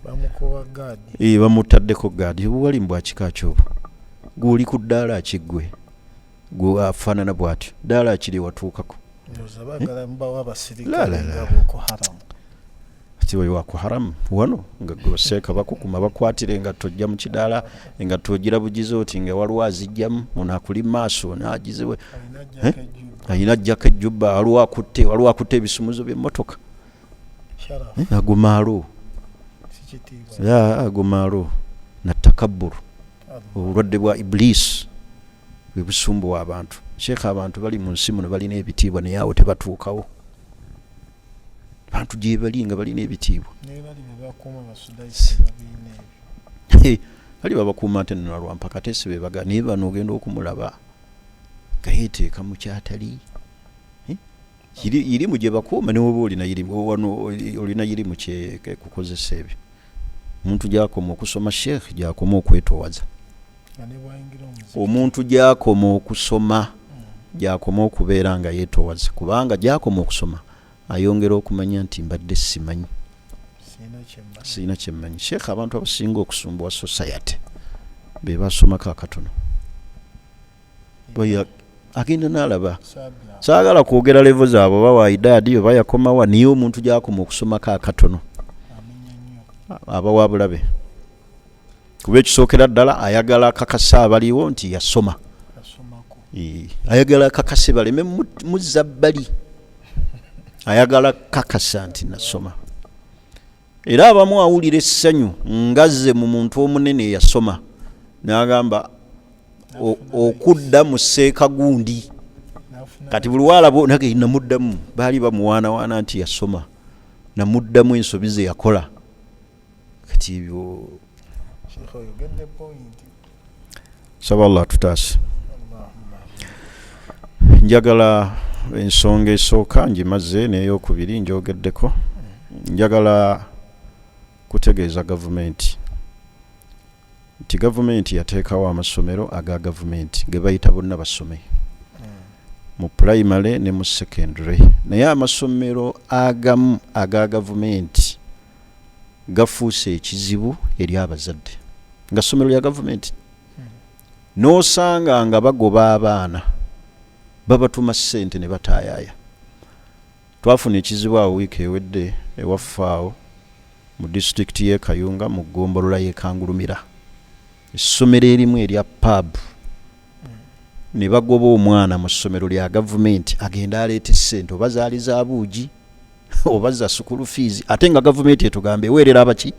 bamukuba gaadi, bamutaddeko gaadi. Obuwalimu bwa kika ki obwo? Gw'oli ku ddaala ki ggwe gwe afaanana bw'atyo? Ddaala ki lye watuukako? Ati oyo wa haramu wano nga gwe baseeka bakukuma bakwatira engatto ojja mu kidaala, engatto ogira bugize oti nga waliwo azijjamu, ono akuli mu maaso ono agizewe, alina ajjako ejjubba, waliwo akutte ebisumuzo by'emmotoka. Ago maalo, ago maalo na takabburu, obulwadde bwa Iblis bwe busumbuwa abantu. Sheikh abantu bali mu nsi muno balina ebitiibwa naye awo tebatuukawo. Abantu gye bali nga balina ebitiibwa, bali babakuuma nte nno lwampaka ate si be baga, naye bano ogenda okumulaba nga yeeteeka mu kyatali. Irimu gye bakuuma ne woba olina irimu wano olina irimu kye kukozesa ebyo. Omuntu gy'akoma okusoma Sheikh gy'akoma okwetoowaza, omuntu gy'akoma okusoma gy'akoma okubeera nga yeetoowaza, kubanga gy'akoma okusoma ayongera okumanya nti mbadde simanyi, sirina kye mmanyi. Sheikh abantu abasinga okusumbuwa society be basomako akatono, agenda n'alaba. Saagala kwogera levo zaabwe oba waidaadi oba yakomawa, naye omuntu gy'akoma okusomako akatono aba wa bulabe, kuba ekisookera ddala ayagala akakasa abaliwo nti yasoma, ayagala akakase baleme muzza bbali, ayagala kakasa nti nasoma. Era abamu awulira essanyu ngazze mu muntu omunene eyasoma n'agamba okudda mu seeka gundi. Kati buli waalaba nage namuddamu, baali bamuwaanawaana nti yasoma, namuddamu ensobi ze yakola. Kati ebyo saba Allah tutaase. Njagala ensonga esooka ngimaze n'eyokubiri njogeddeko. Njagala kutegeeza gavumenti nti gavumenti yateekawo amasomero aga gavumenti ge bayita bonna basome. Mu pulayimale ne mu secondary. Naye amasomero agamu aga gavumenti gafuuse ekizibu eri abazadde, nga ssomero lya gavumenti n'osanga nga bagoba abaana, babatuma ssente ne bataayaaya. Twafuna ekizibu awo wiiki ewedde ewaffe awo mu disitulikiti y'e Kayunga mu ggombolola y'e Kangulumira, essomero erimu erya pub ne bagoba omwana mu ssomero lya gavumenti agende aleete ssente, oba zaali za buugi oba za school fees, ate nga gavumenti etugamba eweerera abaki?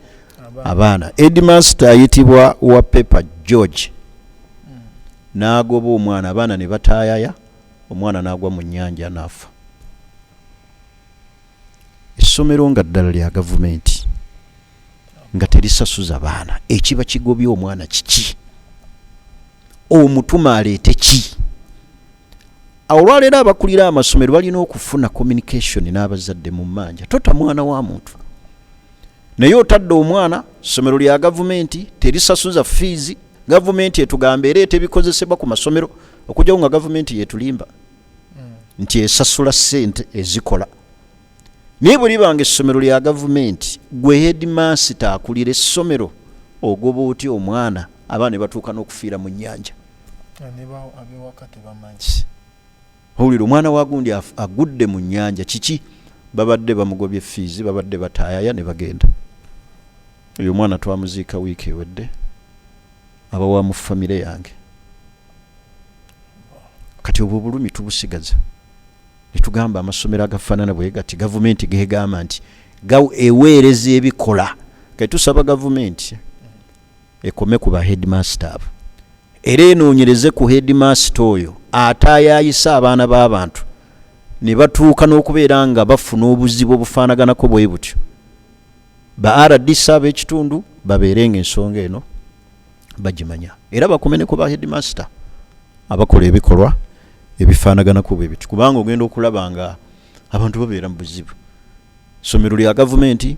Abaana. Headmaster ayitibwa wa Pepa George n'agoba omwana, abaana ne bataayaya, omwana n'agwa mu nnyanja n'afa. Essomero nga ddala lya gavumenti nga terisasuza baana, ekiba kigobye omwana kiki? Omutuma aleete ki? Awo olwaleero abakulira amasomero balina okufuna communication n'abazadde mu mmanja. Tota mwana wa muntu, naye otadde omwana. Ssomero lya gavumenti terisasuza fiizi, gavumenti etugamba ereeta ebikozesebwa ku masomero, okujjawo nga gavumenti yetulimba nti esasula ssente ezikola. Naye bwe libanga essomero lya gavumenti, gwe headmaster akulira essomero ogoba otya omwana, abaana ne batuuka n'okufiira mu nnyanja? Owulira omwana wa gundi agudde mu nnyanja, kiki? Babadde bamugobye fiizi, babadde bataayaya ne bagenda. Oyo omwana twamuziika wiiki ewedde, aba wa mu famire yange. Kati obwo obulumi tubusigaza ne tugamba amasomero agafaanana bwe gati gavumenti gegamba nti eweereza ebikola. Kati tusaba gavumenti ekome ku ba headmaster abo, era enoonyereze ku headmaster oyo ataayaayisa abaana b'abantu ne batuuka n'okubeera nga bafuna obuzibu obufaanaganako bwe butyo. Ba RDC ab'ekitundu babeere nga ensonga eno bagimanya, era bakome ne ku ba headmaster abakola ebikolwa ebifaanaganako bwe bityo, kubanga ogenda okulaba nga abantu babeera mu buzibu. Ssomero lya gavumenti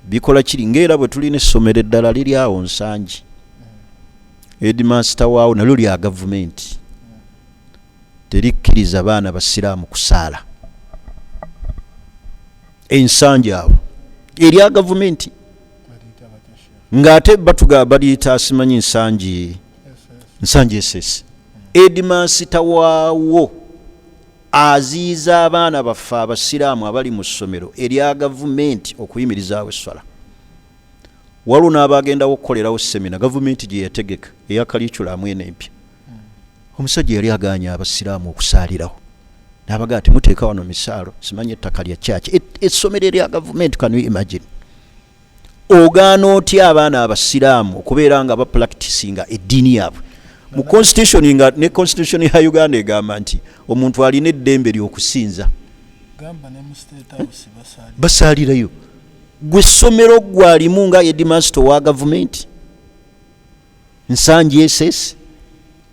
bikola kiri, ng'era bwe tulina essomero eddala liri awo Nsangi, headmaster waawo nalyo lya gavumenti, terikkiriza baana basiraamu kusaala. Ensangi awo erya gavumenti, ng'ate batuga baliyita simanyi Nsangi, Nsangi SS. Headmaster waawo aziyiza abaana baffe abasiraamu abali mu ssomero erya gavumenti okuyimirizaawo esswala. Waliwo n'abagendawo okukolerawo semina gavumenti gye yategeka eya curriculum eno empya. Omusajja yali agaanye abasiraamu okusaalirawo, n'abagaa temuteeka wano misaalo, simanyi ettaka lya kyaki. Essomero erya gavumenti, can you imagine? Ogaana otya abaana abasiraamu okubeera nga bapracticinga eddiini yaabwe mu constitution, nga ne constitution ya Uganda egamba nti omuntu alina eddembe ly'okusinza? Basaalirayo. Gwe essomero gwalimu nga headmaster owa gavumenti Nsangi SS,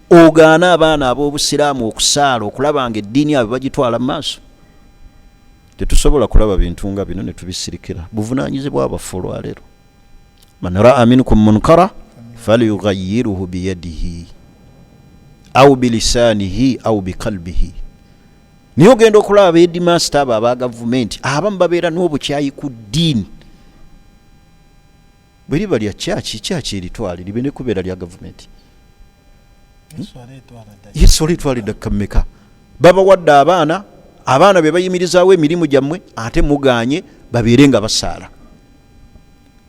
ogaana abaana ab'obusiraamu okusaala, okulaba nga eddiini yaabwe bagitwala mu maaso. Tetusobola kulaba bintu nga bino ne tubisirikira. Buvunaanyizibwa bwaffe olwaleero. Man raa minkum munkara falyughayiruhu biyadihi au bilisanihi au bikalbihi. Naye ogenda okulaba abeedimasita abo aba gavumenti abamu babeera n'obukyayi ku ddiini. Bwe liba lya kyaki, kyaki eritwale, libe ne kubeera lya gavumenti. Eswala etwala eddakika mmeka? Babawadde abaana, abaana be bayimirizaawo emirimu gyammwe, ate mugaanye babeere nga basaala.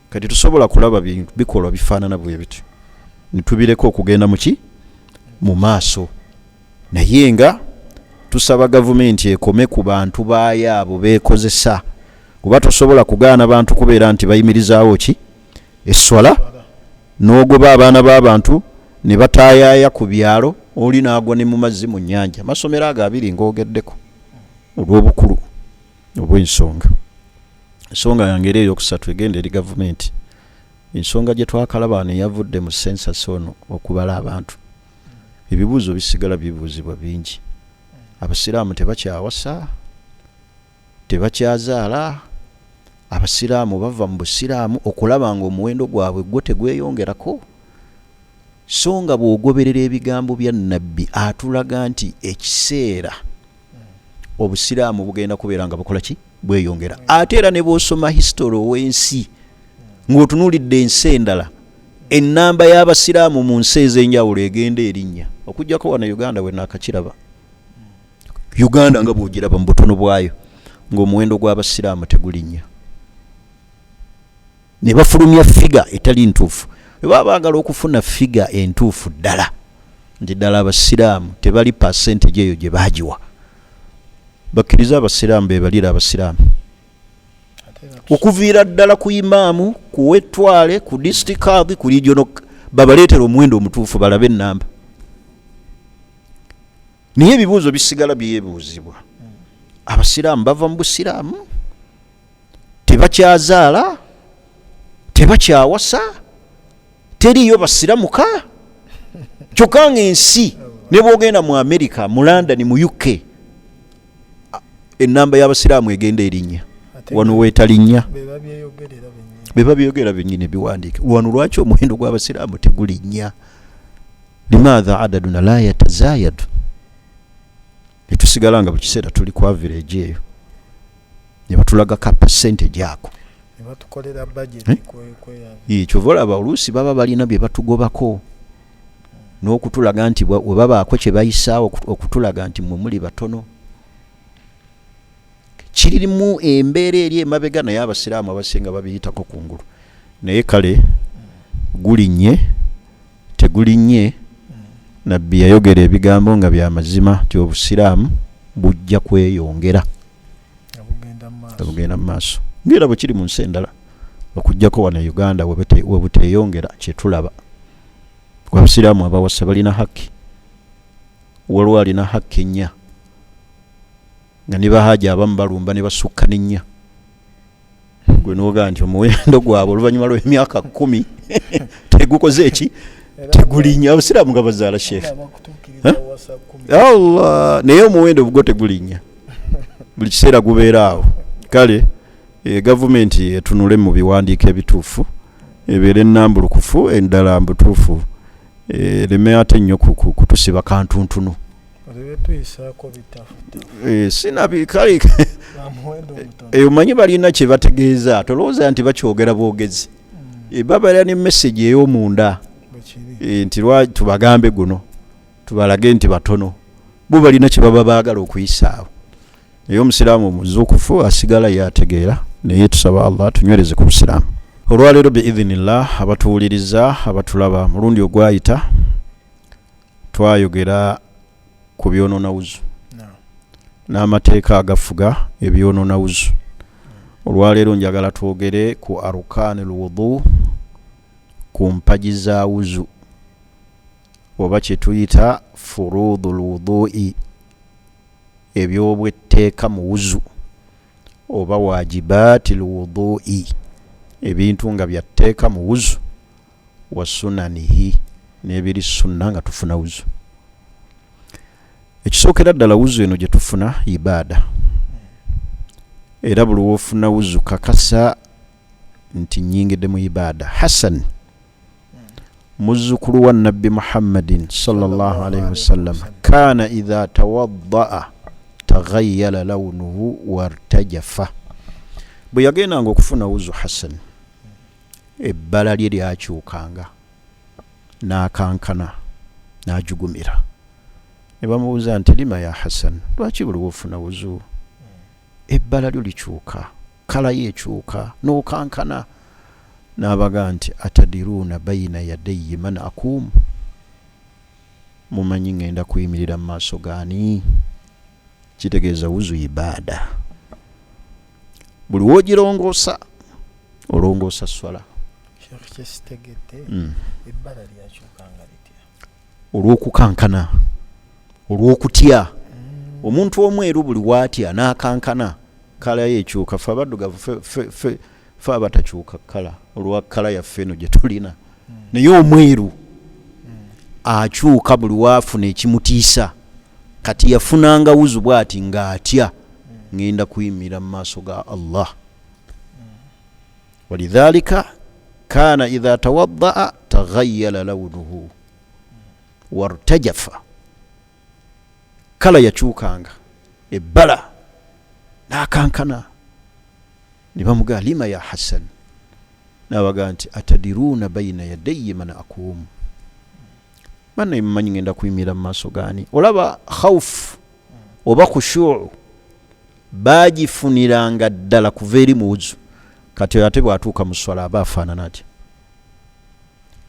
Kati tusobola kulaba bikolwa bifaanana bwe bityo ne tubireka okugenda muki mu maaso? Naye nga tusaba gavumenti ekome ku bantu baayo abo beekozesa, kuba tosobola kugaana bantu kubeera nti bayimirizaawo ki esswala, n'ogoba abaana b'abantu ne bataayaaya ku byalo, oli n'agwa ne mu mazzi mu nnyanja. Amasomero ago abiri ngoogeddeko olw'obukulu obw'ensonga. Ensonga yange era eyokusatu egenda eri gavumenti, ensonga gye twakalaba wano eyavudde mu census ono okubala abantu. Ebibuuzo bisigala bibuuzibwa bingi. Abasiraamu tebakyawasa, tebakyazaala, abasiraamu bava mu busiraamu okulaba nga omuwendo gwabwe gwo tegweyongerako. So nga bw'ogoberera ebigambo bya Nabbi atulaga nti ekiseera Obusiraamu bugenda kubeera nga bukola ki? Bweyongera. Ate era ne bw'osoma history ow'ensi ng'otunuulidde ensi endala, ennamba y'abasiraamu mu nsi ez'enjawulo egenda erinnya, okuggyako wano Uganda we naakakiraba. Uganda nga bw'ogiraba mu butono bwayo ng'omuwendo gw'abasiraamu tegulinnya, ne bafulumya figure etali ntuufu. Bwe baba baagala okufuna figure entuufu ddala nti ddala abasiraamu tebali percentage eyo gye baagiwa, bakkirize abasiraamu beebalire abasiraamu okuviira ddala ku imaamu, ku w'ettwale, ku district kadhi, ku regional, babaleetere omuwendo omutuufu balabe ennamba. Naye ebibuuzo bisigala byebuuzibwa, abasiraamu bava mu busiraamu, tebakyazaala, tebakyawasa, teriiyo basiramuka, kyokka nga ensi ne bwogenda mu America, mu London, mu UK, ennamba y'abasiraamu egenda erinnya. Wano weetalinnya, be babyogera bennyini biwandiike. Wano lwaki omuwendo gw'abasiraamu tegulinnya? Limaatha adaduna la yatazayadu? Netusigala nga buli kiseera tuli ku average eyo, ne batulaga ka percentage ako. Eh? Kyova olaba oluusi baba balina bye batugobako n'okutulaga nti we babaako kye bayisaawo okutulaga nti mwe muli batono. Kiririmu embeera eri emabega, naye abasiraamu abasinga babiyitako kungulu. Naye kale gulinnye tegulinnye, Nabbi yayogera ebigambo nga bya mazima nti obusiraamu bujja kweyongera nga bugenda mu maaso, ng'era bwe kiri mu nsi endala, okuggyako wano e Uganda we buteeyongera. Kye tulaba, abasiraamu abawasa balina hakki, waliwo alina hakki nnya, nga ne bahaji abamu balumba ne basukka n'ennya, gwe n'ogaa nti omuwendo gwabwe oluvannyuma lw'emyaka 10 tegukoze eki? Tegulinnya. Abasiraamu nga bazaala, sheekh, Allah, naye omuwendo gwo tegulinnya, buli kiseera gubeera awo. Kale gavumenti etunule mu biwandiiko ebituufu, ebeere ennambulukufu endala mbutuufu, ereme ate nnyo kutusiba kantuntunu. Sinabi kale omanyi balina kye bategeeza, tolowooza nti bakyogera bwogezi. Babeera ne message ey'omunda nti lwa tubagambe guno tubalage nti batono, bo balina kye baba baagala okuyisaawo. Naye omusiraamu omuzuukufu asigala yategeera. Naye tusaba Allah tunywereze ku busiraamu. Olwaleero biidhinillah, abatuwuliriza, abatulaba, mulundi ogwayita twayogera ku byonoona wuzu n'amateeka agafuga ebyonoona wuzu. Olwaleero njagala twogere ku arukani lwudu, ku mpagi za wuzu, oba kye tuyita furuudu lwudui, ebyobwetteeka mu wuzu, oba wajibaati lwudui, ebintu nga bya tteeka mu wuzu, wa sunanihi, n'ebiri sunna nga tufuna wuzu. Ekisookera ddala, wuzu eno gye tufuna ibaada, era buli w'ofuna wuzu kakasa nti nnyingidde mu ibaada. Hassan, muzzukulu wa Nabbi Muhammadin sallallahu alaihi wasallam, kaana idha tawaddaa taghayyala lawnuhu wartajafa. Bwe yagendanga okufuna wuzu, Hassan, ebbala lye lyakyukanga, n'akankana, n'ajugumira. Ne bamubuuza nti, "Lima ya Hassan? Lwaki buli wofuna wuzu ebbala lyo likyuka, colour yo ekyuka, n'okankana?" N'abaga nti, "Atadiruuna baina yadayyi man akuumu? Mumanyi ŋŋenda kuyimirira mu maaso gaani?" Kitegeeza wuzu ibaada, buli woogirongoosa olongoosa swala. Sheikh, kyesitegedde, ebbala lyakyukanga litya? Olw'okukankana, olw'okutya. Omuntu omweru buli waatya n'akankana, colour ye ekyuka. Fe abaddugavu fe abatakyuka colour olwa colour yaffe eno gye tulina, naye omweru akyuka buli waafuna ekimutiisa. Kati yafunanga wuzu bw'ati ng'atya, ŋŋenda kuyimirira mu maaso ga Allah. Walidhalika kaana idha tawaddaa taghayyala lawnuhu wartajafa, colour yakyukanga ebbala. N'akankana ne bamugaa, lima ya Hassan? N'abagaa nti, atadiruuna baina yadayi man akuumu, bannaye mumanyi ngenda kuyimirira mu maaso gaani? Olaba khawufu oba khushuu bagifuniranga ddala kuva eri mu wuzu. Kati ate bw'atuuka mu swala aba afaanana atya?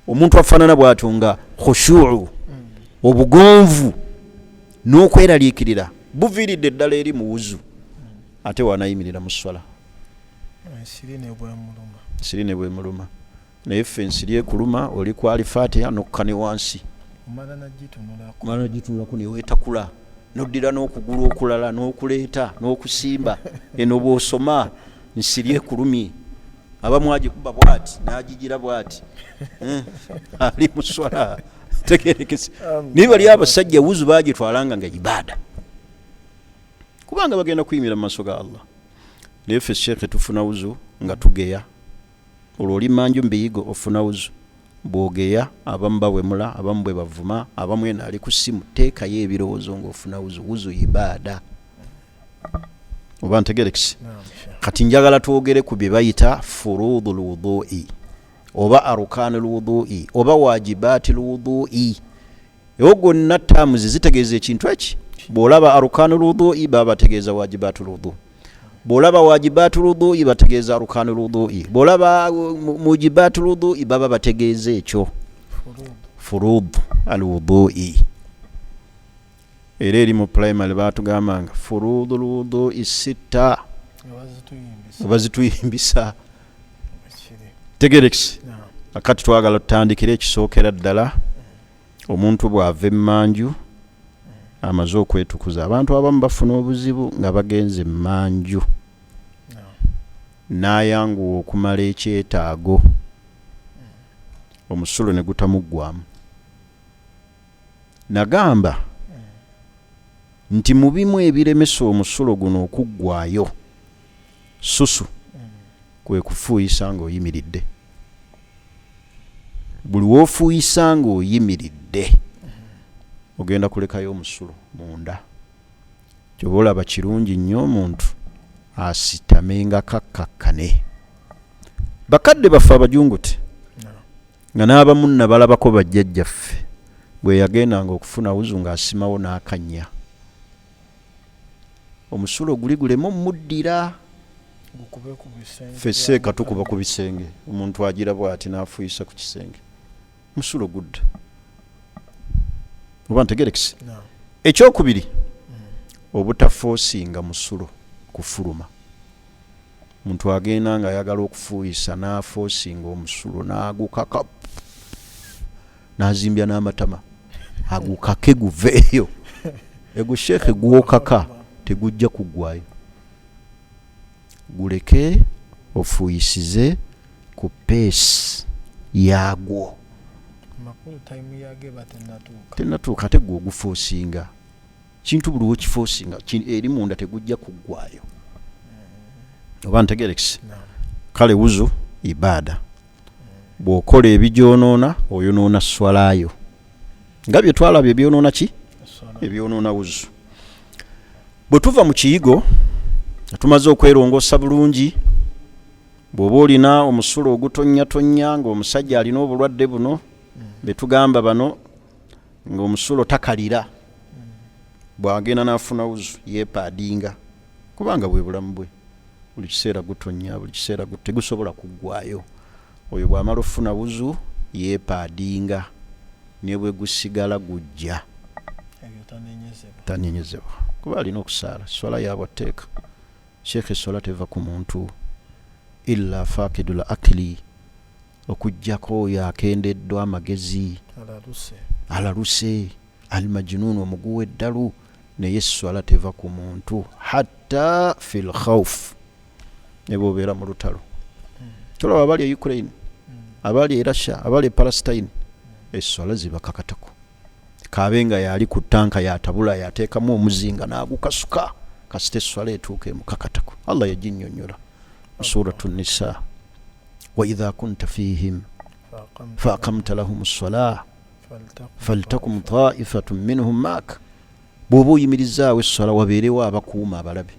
Omuntu afaanana bw'atyo nga khushuu, obugonvu n'okweraliikirira buviiridde ddala eri mu wuzu, ate wanayimirira mu swala ensiri ne bwemuluma. Nsiri ne bwemuluma. Naye ffe ensiri ekuluma oli ku Alifatiha nokka ne wansi, omala nagitunulako, omala nagitunulako neweetakula, noddira n'okugulu okulala n'okuleeta n'okusimba eno bw'osoma nsiri ekulumye. Abamu agikuba bwati n'agigira bwati, ali mu swala tegerekese. Naye bali abasajja wuzu bagitwalanga nga ibaada, kubanga bagenda kuyimira mu maaso ga Allah. Naye ffe sheekhe tufuna wuzu nga tugeya. Olwo oli manju mbiyigo ofuna wuzu bw'ogeya, abamu bawemula, abamu bwe bavuma, abamu eno ali ku ssimu. Teekayo ebirowoozo ng'ofuna wuzu. Wuzu ibaada, oba ntegerekese? Kati njagala twogere ku bye bayita furuudu lwudui oba arukanu lwudui oba wajibaati lwudui. Ewo gonna tamuzi zitegeeza ekintu eki. Bw'olaba arukanu lwudui baba bategeeza wajibaatu lwudu, bw'olaba wajibaatu lwudui bategeeza arukanu lwudui, bw'olaba mujibaatu lwudui baba bategeeza ekyo furud alwudui. Era eri mu primary batugambanga furudu lwudui sitta, nga bazituyimbisa. Tegerekisi. Akati twagala tutandikire ekisookera ddala, omuntu bw'ava emmanju amaze okwetukuza. Abantu abamu bafuna obuzibu nga bagenze emmanju n'ayanguwa okumala ekyetaago, omusulo ne gutamuggwamu. Nagamba nti mu bimu ebiremesa omusulo guno okuggwayo susu kwe kufuuyisa ng'oyimiridde. Buli w'ofuuyisa ng'oyimiridde ogenda kulekayo omusulo munda. Kyoba olaba kirungi nnyo omuntu asitame nga kakkakkane. Bakadde baffe abajungute nga n'abamu nnabalabako bajjajjaffe, bwe yagendanga okufuna wuzu ng'asimawo n'akannya, omusulo guli guleme omuddira. Ffe seeka tukuba ku bisenge, omuntu agira bw'ati n'afuuyisa ku kisenge, musulo gudda. Oba ntegerekese? Ekyokubiri, obutafoosinga musulo kufuluma. Omuntu agenda ng'ayagala okufuuyisa n'afoosinga omusulo n'agukaka n'azimbya n'amatama agukake guveeyo. Ego sheekhe gwokaka tegujja kuggwayo, guleke ofuuyisize ku peesi yaagwo. Tennatuuka, ate gwe ogufoosinga kintu buli wokifoosinga eri munda tegujja kuggwayo. Oba ntegerekise? Kale wuzu ibaada, bw'okola ebigyonoona oyonoona swalayo, nga bye twalabye ebyonoona ki, ebyonoona wuzu. Bwe tuva mu kiyigo nga tumaze okwerongoosa bulungi, bw'oba olina omusulo ogutonnyatonnya ng'omusajja alina obulwadde buno be tugamba bano ng'omusulo takalira, bw'agenda n'afuna wuzu yeepaadinga, kubanga bwe bulamu bwe, buli kiseera gutonnya, buli kiseera tegusobola kuggwayo. Oyo bw'amala okufuna wuzu yeepaadinga, ne bwe gusigala gujja tanenyezebwa, kuba alina okusaala swala yaabwe tteeka. Sheekh, eswala teva ku muntu illa fakidul akili, okuggyako oyo akendeddwa amagezi, alaluse, almajnuun, omuguwa eddalu. Naye eswala teva ku muntu hatta fil khawf, ne bw'obeera mu lutalo. Tulaba abali e Ukraine, abali e Russia, abali e Palestine, eswala zibakakatako. Kaabe nga yali ku tanka yatabula yateekamu omuzinga n'agukasuka, kasita eswala etuuka emukakatako. Allah yaginnyonnyola mu Suratu Nisa, wa idha kunta fihim faakamta lahum ssalah faltakum taifatun minhum maak. Bw'oba oyimirizaawo esswala wabeerewo abakuuma abalabe.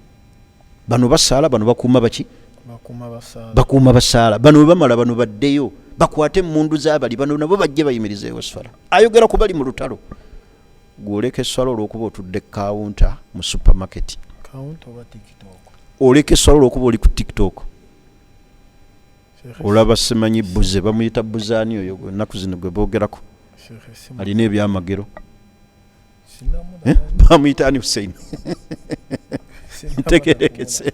Bano basaala, bano bakuuma baki? Bakuuma basaala. Bano bwe bamala bano baddeyo bakwate emmundu z'abali bano, nabo bajje bayimirizeewo esswala. Ayogera ku bali mu lutalo. Gwoleka esswala olw'okuba otudde kawunta mu supermarket, oleka esswala olw'okuba oli ku TikTok, olaba simanyi buze bamuyita buzaani oyo ennaku zino gwe boogerako alina ebyamagero. Bamuyita ani? Hussein. Ntegerekese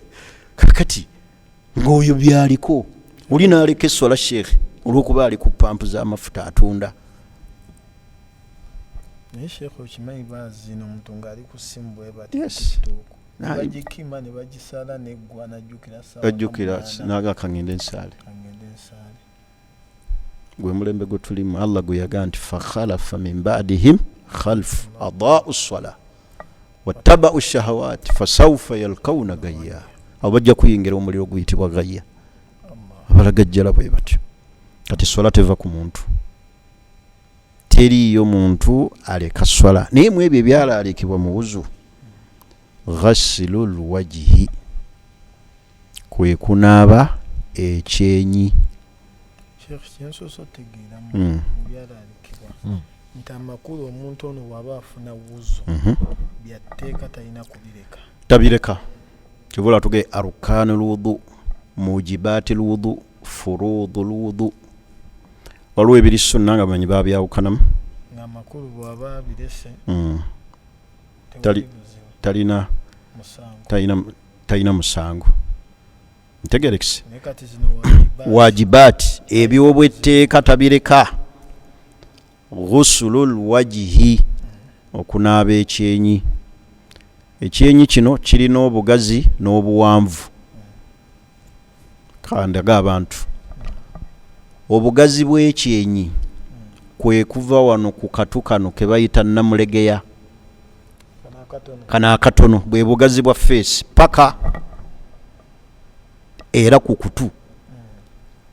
kakati ng'oyo byaliko oli n'aleka esswala, sheekhe, olw'okuba ali ku pampu z'amafuta atunda. Naye sheekhe, okimanyi baazina omuntu ng'ali ku ssimu bwe bati, TikTok, bagikima ne bagisala neggwa, najjukira. Ajjukira naga kangende nsaale. Kangende nsaale. Gwe mulembe gwe tulimu, Allah gwe yagaa nti fakhalafa min badihim khalfu adaau ssala wattabau shahawati fasaufa yalkauna gayya. Abo bajja kuyingira omuliro oguyitibwa gayya, abalagajjala bwe batyo. Kati swala teva ku muntu, teriiyo muntu aleka swala. Naye mu ebyo ebyalaalikibwa mu wuzu, ghasilu lwajihi, kwe kunaaba ekyenyi. Sheekh, kyensoose otegeeramu mu byalaalikibwa nti amakulu omuntu ono bw'aba afuna wuzu, byatteeka talina kubireka. Tabireka. Kibula tuge arkanu lwudu, mujibaati lwudu, furuudu lwudu. Waliwo ebiri sunna nga bamanyi babyawukanamu. Ng'amakulu bw'aba abirese, tewali buzibu. Talina musango. Talina musango, ntegerekese. Naye kati zino wajibaati. Wajibaati, ebyobwetteeka tabireka. Ghusulu lwajihi, okunaaba ekyenyi. Ekyenyi kino kirina obugazi n'obuwanvu. Kandaga abantu obugazi bw'ekyenyi kwe kuva wano ku katu kano ke bayita namulegeya. Kano akatono. Kano akatono bwe bugazi bwa face paka era ku kutu.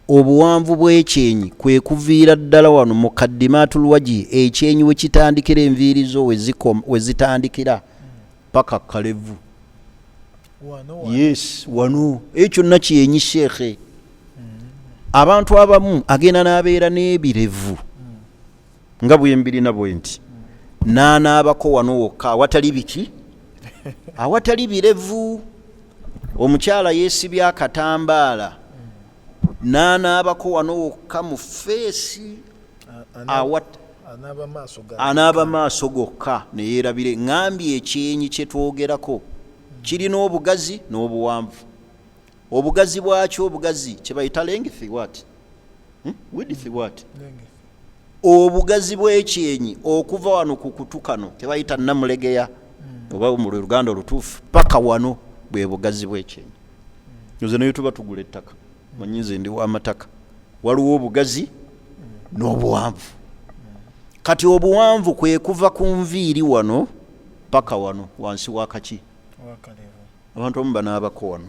Obuwanvu bw'ekyenyi kwe kuviira ddala wano mu kaddimaatulwaji, ekyenyi we kitandikira, enviiri zo we zitandikira, paka kalevu. Wano wano. Yes, wano, ekyo kyonna kyenyi, sheekhe. Abantu abamu agenda n'abeera n'ebirevu nga bwembirina bwe nti, n'anaabako wano wokka awatali biki, awatali birevu. Omukyala yeesibye akatambaala n'anaabako wano wokka mu face. Anaaba maaso ga Anaaba maaso gokka neyeerabire. Ŋambye ekyenyi kye twogerako kirina obugazi n'obuwanvu. Obugazi bwakyo, obugazi kye bayita length, what? Width, what? Length. Obugazi bw'ekyenyi okuva wano ku kutu kano kebayita namulegeya oba mu Luganda olutuufu paka wano, bwe bugazi bw'ekyenyi. Nze naye tuba tugula ettaka, manyi nze ndi w'amataka. Waliwo obugazi n'obuwanvu. Kati obuwanvu kwe kuva ku nviiri wano paka wano wansi wakaki. Wakalevu. Abantu abamu banaabako wano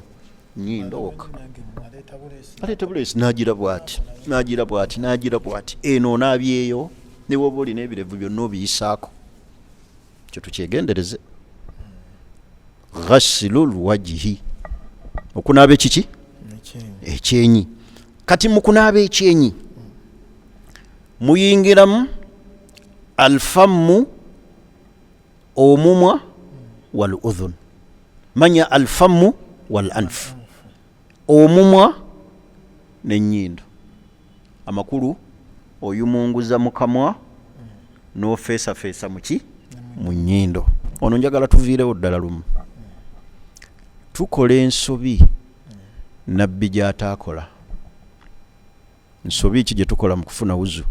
nyindo wokka. Nange aleeta buleesi. Aleeta buleesi n'agira bw'ati, n'agira bw'ati, n'agira bw'ati. Eno onaabyeyo ne woba olina ebirevu byonna obiyisaako. Kyo tukyegendereze. Ghasilu lwajihi, okunaaba ekiki? Ekyenyi. Ekyenyi. Kati mu kunaaba ekyenyi muyingiramu alfamu, omumwa, wal udhun. Manya alfamu wal anf, omumwa n'ennyindo. Amakulu oyumunguza mu kamwa n'ofeesafeesa muki? Mu nnyindo. Ono njagala tuviirewo ddala lumu. Tukola ensobi nabbi gy'ataakola. Nsobi ki gye tukola mu kufuna wuzu?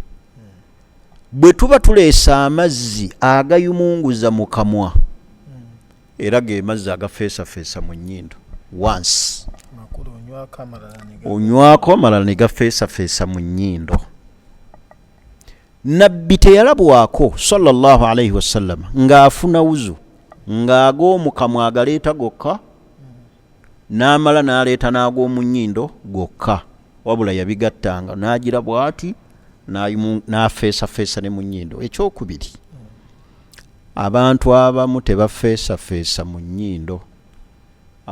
Bwe tuba tuleesa amazzi agayumunguza mu kamwa, era ge mazzi agafeesafeesa mu nnyindo wansi. Makulu onywako amalala ne onywako amalala ne gafeesafeesa mu nnyindo. Nabbi teyalabwako sallallahu alaihi wasallama ng'afuna wuzu ng'ag'omukamwa agaleeta gokka n'amala n'aleeta n'ag'omu nnyindo gokka, wabula yabigattanga n'agira bw'ati n'afeesafeesa ne mu nnyindo. Ekyokubiri, abantu abamu tebafeesafeesa mu nnyindo.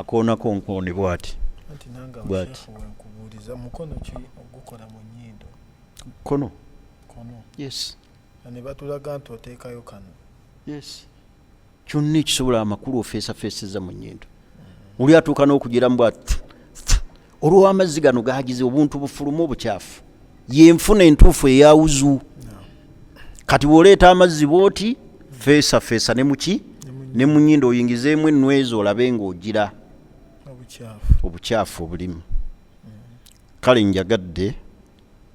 Akoonako nkoone bwati. Anti nange awo Bwati. Sheikh wenkubuuliza, mukono ki ogukola mu nnyindo? Kono. Kono. Yes. Na ne batulaga nti oteekayo kano. Yes. Kyonna ekisobola amakulu ofeesafeeseza mu nnyindo. Oli atuuka n'okugiramu bwati olw'amazzi gano gagize obuntu bufulumu obukyafu. Yenfuna entuufu eya wuzu. Kati bw'oleeta amazzi bw'oti feesafeesa ne muki ne mu nnyindo oyingizeemu ennwezo olabe ng'ogira obukyafu, obukyafu obulimu. Kale njagadde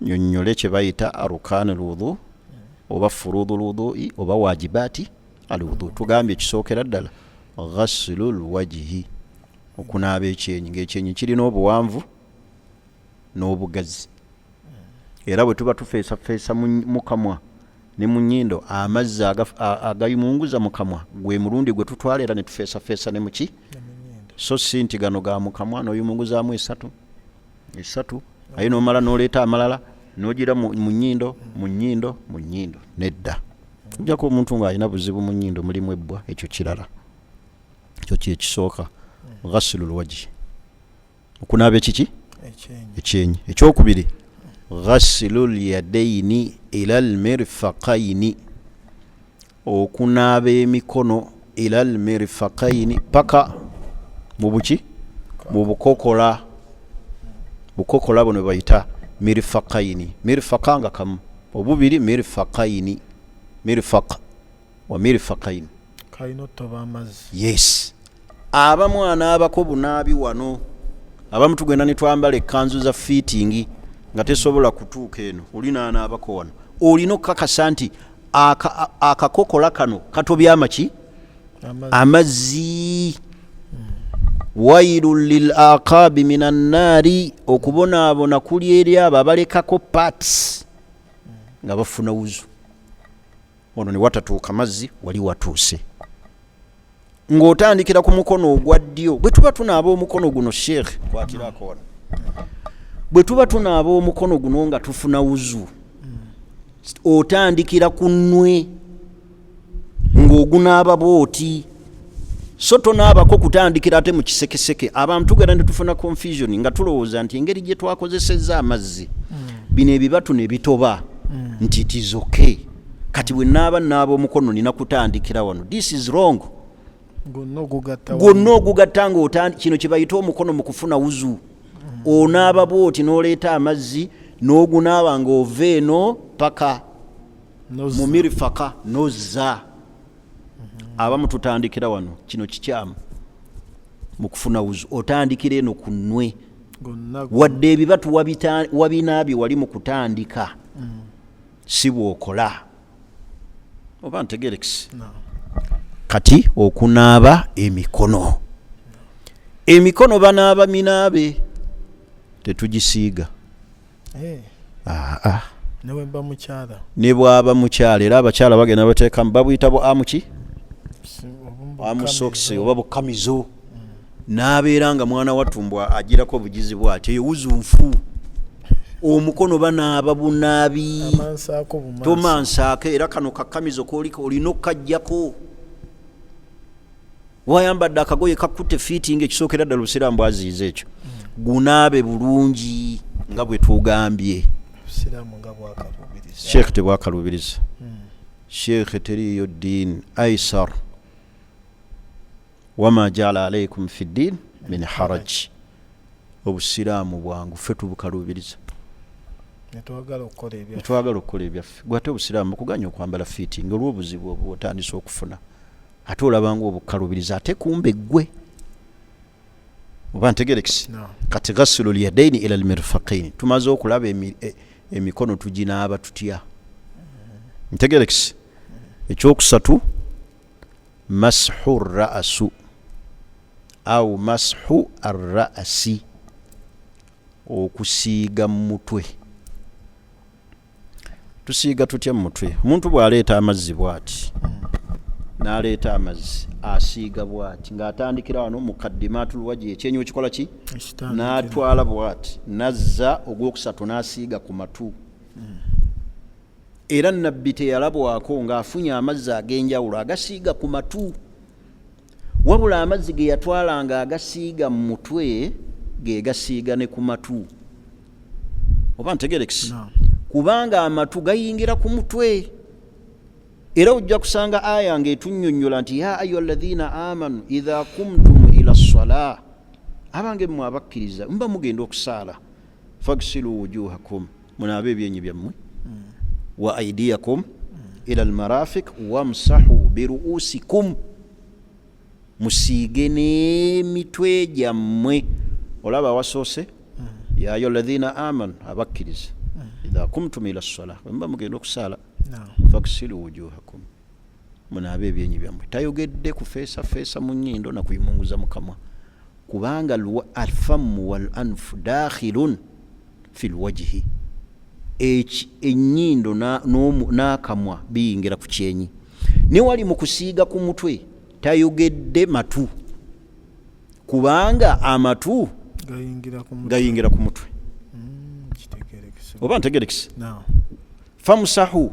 nnyonnyole kye bayita arukaanul wudhu oba furuudul wudhu'i oba wajibaati al wudhu. Tugambye ekisookera ddala ghaslul wajihi, okunaaba ekyenyi, ng'ekyenyi kirina obuwanvu n'obugazi. Era bwe tuba tufeesafeesa mu kamwa ne mu nnyindo, amazzi agayimunguza mu kamwa gwe mulundi gwe tutwala era ne tufeesafeesa ne muki, so si nti gano ga mu kamwa n'oyimunguzaamu esatu esatu, aye n'omala n'oleeta amalala n'ogira mu nnyindo, mu nnyindo, mu nnyindo. Nedda, ojjako omuntu ng'alina buzibu mu nnyindo mulimu ebbwa, ekyo kirala. Ekyo kye kisooka, ghaslul wajhi, okunaaba ekiki? Ekyenyi. Ekyokubiri, ghaslul yadaini ila almirfaqaini, okunaaba emikono ila almirfaqaini paka mu buki? Mu bukokola. Bukokola buno bayita mirfaqaini. Mirfaqa nga kamu, obubiri mirfaqaini, mirfaq wa mirfaqaini. Kalina otoba amazzi. Yes. Abamu anaabako bunaabi wano, abamu tugenda ne twambala ekkanzu za fiitingi nga tesobola kutuuka eno, oli n'anaabako wano. Olina okukakasa nti akakokola kano katobya amaki? Amazzi. Wailu lil aqabi minan naari, okubonaabona kuli eri abo abalekako parts nga bafuna wuzu. Wano ne watatuuka mazzi, wali watuuse. Ng'otandikira ku mukono ogwa ddyo. Bwe tuba tunaaba omukono guno, Sheikh, kwatirako wano. Bwe tuba tunaaba omukono guno nga tufuna wuzu, otandikira ku nnwe ng'ogunaaba bw'oti, so tonaabako kutandikira ate mu kisekeseke. Abantu tugenda ne tufuna confusion nga tulowooza nti engeri gye twakozesezza amazzi bino ebibatu ne bitoba nti it is okay, kati bwe naaba naaba omukono nina kutandikira wano. This is wrong. Gwonna ogugatta nga kino kye bayita omukono mu kufuna wuzu. Onaaba bw'oti n'oleeta amazzi n'ogunaaba ng'ova eno paka mu mirifaka nozza. Abamu tutandikira wano, kino kikyamu mu kufuna wuzu. Otandikira eno ku nnwe, wadde ebibatu wabinaabye wali mu kutandika, si bw'okola. Oba ntegerekisi? Kati okunaaba emikono, emikono banaaba minaabe, tetugisiiga. Ne bwaba mukyala, era abakyala bagenda bateekamu, babuyita bu amuki, amusokisi oba bukamizo, n'abeera nga mwana wattumbwa agirako obugizi bwati. Eyo wuzu nfu. Omukono banaaba bunaabi, tomansaako. Era kano kakamizo koliko olina okukajjako. Wayambadde akagoye kakutte fiitingi, ekisookera ddala obusiraamu bwaziyiza ekyo. Gunaabe bulungi nga bwe tugambye. Sheikh tebwakaluubiriza. Sheikh, teriiyo ddiini aisar, wama jaala alaikum fi ddiin min haraj. Obusiraamu bwangu, ffe tubukaluubiriza netwagala okukola ebyaffe. Gwate obusiraamu bukuganya okwambala fiitingi olw'obuzibu obwo otandise okufuna, ate olabanga obukalubiriza, ate kumbe ggwe oba ntegerekisi. Kati ghasilu lyadaini ila lmirfaqaini, tumaze okulaba emikono tuginaaba tutya. Ntegerekisi. Ekyokusatu, mashu raasu au mashu arraasi, okusiiga mu mutwe. Tusiiga tutya mu mutwe? Omuntu bw'aleeta amazzi bw'ati, n'aleeta amazzi asiiga bw'ati ng'atandikira wano mu kaddimatul waji, ekyenyi okikola ki, n'atwala bw'ati, n'azza ogwokusatu n'asiiga ku matu. Era Nabbi teyalabwako ng'afunye amazzi ag'enjawulo agasiiga ku matu. Wabula amazzi ge yatwalanga agasiiga mu mutwe ge gasiiga ne ku matu. Oba ntegerekisi? Kubanga amatu gayingira ku mutwe. Era ojja kusanga aya ng'etunnyonnyola nti ya ayuha alladhina amanu idha kumtum ila ssalah, abange mmwe abakkiriza muba mugenda okusaala, fagsilu wujuhakum, munaabe ebyenyi byammwe, wa aidiyakum ila almarafik wamsahu biruusikum, musiige n'emitwe gyammwe. Olaba awasoose ya ayuha alladhina amanu, abakkiriza, idha kumtum ila ssalah, bwe muba mugenda okusaala, fagsilu wujuhakum, munaabe ebyenyi byammwe. Tayogedde kufeesafeesa mu nnyindo na kuyimunguza mu kamwa, kubanga alfamu wal anfu dakhilun fi lwajihi, ennyindo n'akamwa biyingira ku kyenyi. Ne wali mu kusiiga ku mutwe tayogedde matu, kubanga amatu gayingira ku mutwe. Oba ntegerekise? Famsahu,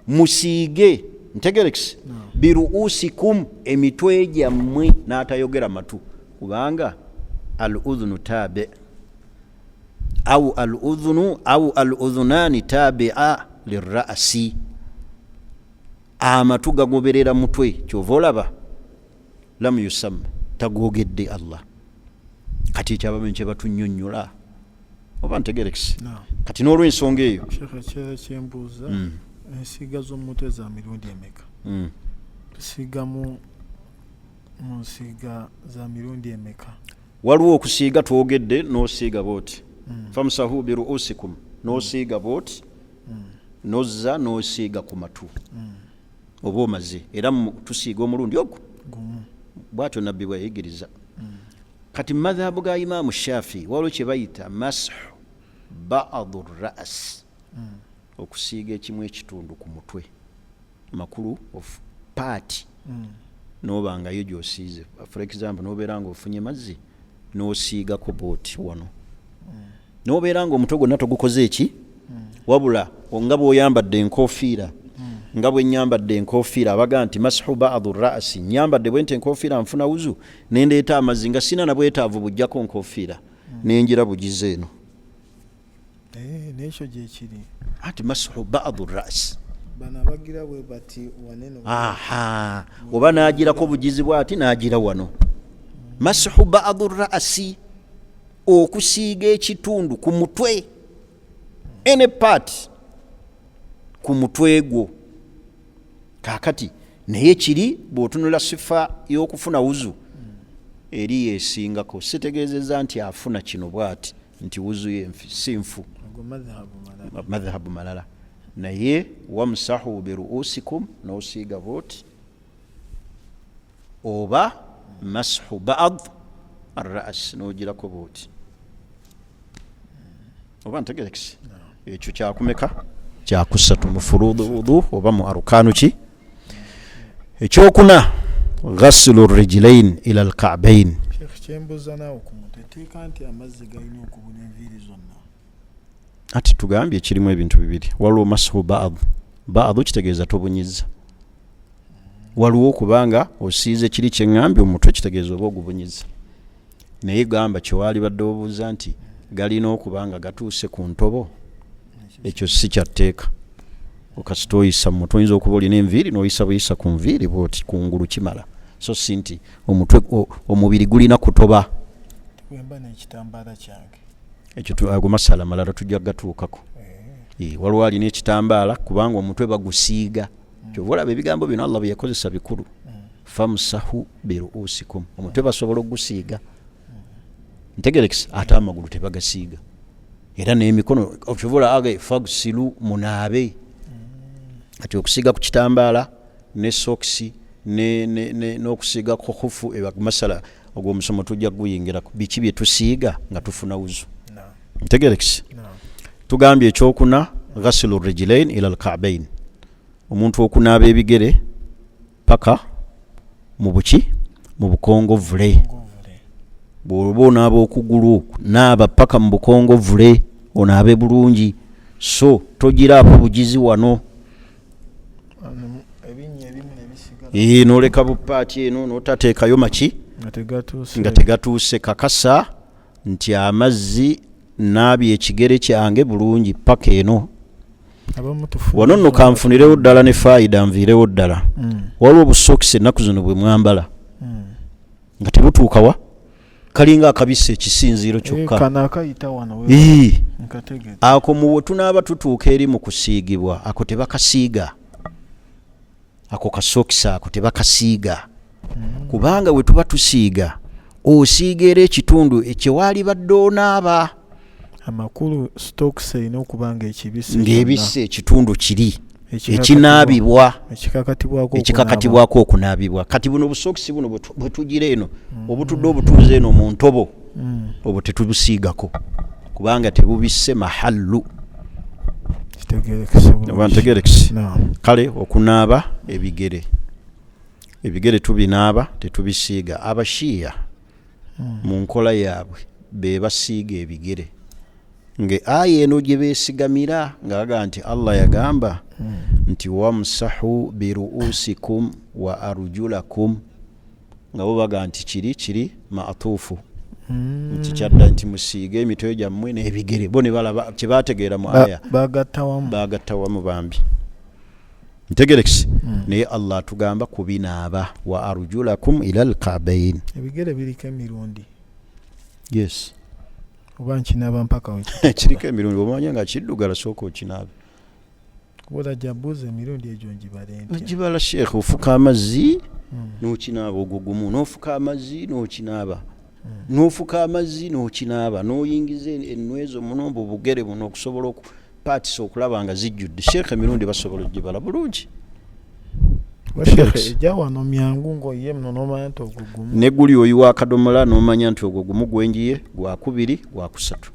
musiige, ntegerekise, biruusikum, emitwe gyammwe, n'atayogera matu, kubanga al udhunu tabi au al udhunu au al udhunani tabia lirasi, amatu gagoberera mutwe. Kyova olaba lam yusamma, tagogedde Allah. Kati ekyabamenyi kyebatunnyonnyola, oba ntegerekise? Kati n'olwensonga eyo ekirala kyembuuza, ensiiga z'omutwe za mirundi emeka? Tusiigamu mu nsiiga za mirundi emeka? Waliwo okusiiga twogedde n'osiiga bwoti, famsahu biruusikum, n'osiiga bwoti, nozza n'osiiga ku matu, oba omaze. Era tusiiga omulundi ogwo bwatyo nabbi bwe yayigiriza. Kati mu madhahabu ga Imaamu Shafi waliwo kye bayita mashu badu ras, okusiiga ekimu ekitundu ku mutwe, makulu of part, noba nga yo gyosiize. For example, nobeera nga ofunye mazzi nosiigako bwoti wano, nobeera nga omutwe gwonna togukoze eki, wabula nga bwoyambadde enkofiira, nga bwe nyambadde enkofiira, abaga nti mashu badu rasi, nyambadde bwenti enkofiira, nfuna wuzu nendeeta amazzi nga sina na bwetaavu bujjako nkofiira, nenjira bugize eno. Nekyo gyekiri. Ati mashu badu rasi. Bano abagira bwe bati wanene. Aha, oba nagirako bugizi bwati nagira wano, mashu badu rasi, okusiiga ekitundu ku mutwe, any part ku mutwe gwo. Kakati naye kiri bw'otunula sifa y'okufuna wuzu eri yesingako, sitegeezeza nti afuna kino bwati nti wuzu ye si nfu, madhahabu malala. Naye wamsahu biruusikum, n'osiiga bwoti, oba mashu bad arras, n'ogirako bwoti. Oba ntegerekise? Ekyo kyakumeka? Kyakusatu mu furudu wudu oba mu arukanu ki. Ekyokuna, ghasilu rijilain ila alkabain. Kyembuuza naawe ku mutwe, teeka nti amazzi galina okubuna enviiri zonna. Ati tugambye kirimu ebintu bibiri. Waliwo mashu badu, badu kitegeeza tobunyiza. Waliwo okubanga osiize kiri kyeŋŋambye omutwe, kitegeeza oba ogubunyiza. Naye gamba kyewali badde obuuza nti galina okuba nga gatuuse ku ntobo, ekyo si kyatteeka. Okasita oyisa mu mutwe, oyinza okuba olina enviiri n'oyisa buyisa ku nviiri bwoti kungulu kimala, so si nti omutwe omubiri gulina kutoba. Bwemba n'ekitambaala kyange. Ekyo ago masala malala tujja kugatuukako. Waliwo alina ekitambaala, kubanga omutwe bagusiiga. Kyova olaba ebigambo bino Allah bye yakozesa bikulu, famsahu biruusikum, omutwe basobola okugusiiga, ntegerekisa, ate amagulu tebagasiiga, era n'emikono. Kyova olaba age fagsilu, munaabe. Ati okusiiga ku kitambaala ne sokisi n'okusiiga ku khufu, masala ogw'omusomo tujja kuguyingirako, biki bye tusiiga nga tufuna wuzu. Ntegerekise? Tugambye ekyokuna, ghasilu rijilain ila alkabain, omuntu okunaaba ebigere paka mu buki, mu bukongovule. Bw'oba onaaba okugulu, naaba paka mu bukongovule, onaabe bulungi, so togiraako bugizi wano. Ee, n'oleka bupaati eno n'otateekayo maki nga tegatuuse. Nga tegatuuse. Kakasa nti amazzi naabye ekigere kyange bulungi paka eno. Abamu tufuna Wano nno kanfunirewo ddala ne faayida, nviirewo ddala. Waliwo obusokisi ennaku zino bwe mwambala nga tebutuukawa, kalinga akabisa ekisinziiro kyokka. Kano akayita wano. Ii. Nkategedde. Ako mu tunaaba tutuuka eri mu kusiigibwa, ako tebakasiiga, ako kasokisi ako tebakasiiga, kubanga we tuba tusiiga osiiga era ekitundu ekyewaali badde onaaba. Amakulu socks erina okuba nga ekibisse. Ng'ebisse ekitundu kiri ekinaabibwa. Ekikakatibwako. Ekikakatibwako okunaabibwa. Kati buno obusokisi buno bwe tugira eno, obutudde obutuuze eno mu ntobo, obwo tetubusiigako kubanga tebubisse mahallu. Kitegerekese bulungi. Oba ntegerekese? Naam. Kale okunaaba ebigere, ebigere tubinaaba, tetubisiiga. Abashiya mu nkola yaabwe be basiiga ebigere, nge aya eno gye beesigamira nga bagaa nti Allah yagamba nti wamsahu biruusikum wa arjulakum, nga bo bagaa nti kiri matuufu, nti kyadda nti musiige emitwe gyammwe n'ebigere. Bo ne balaba kye bategeera mu aya. Bagatta wamu. Bagatta wamu bambi, ntegerekese. Naye Allah atugamba kubinaaba, wa arjulakum ila alkabain. Ebigere biriko emirundi? Yes. Oba nkinaaba mpaka wekituukira? Kiriko emirundi. Omanya nga kiddugala, sooka okinaabe. Kuba jabuuza emirundi egyo ngibale ntya? Gibala sheekh, ofuka amazzi n'okinaaba, ogwo gumu, n'ofuka amazzi n'okinaaba, n'ofuka amazzi n'okinaaba, n'oyingiza ennwezo muno mbu bugere buno okusobola okupaatisa okulaba nga zijjudde. Sheekh, emirundi basobola ogibala bulungi. Kuba sheekh, ejja wano myangu ng'oyiye muno n'omanya nti ogwo gumu. Ne guli oyiwa akadomola n'omanya nti ogwo gumu gwenjiye, gwakubiri, gwakusatu.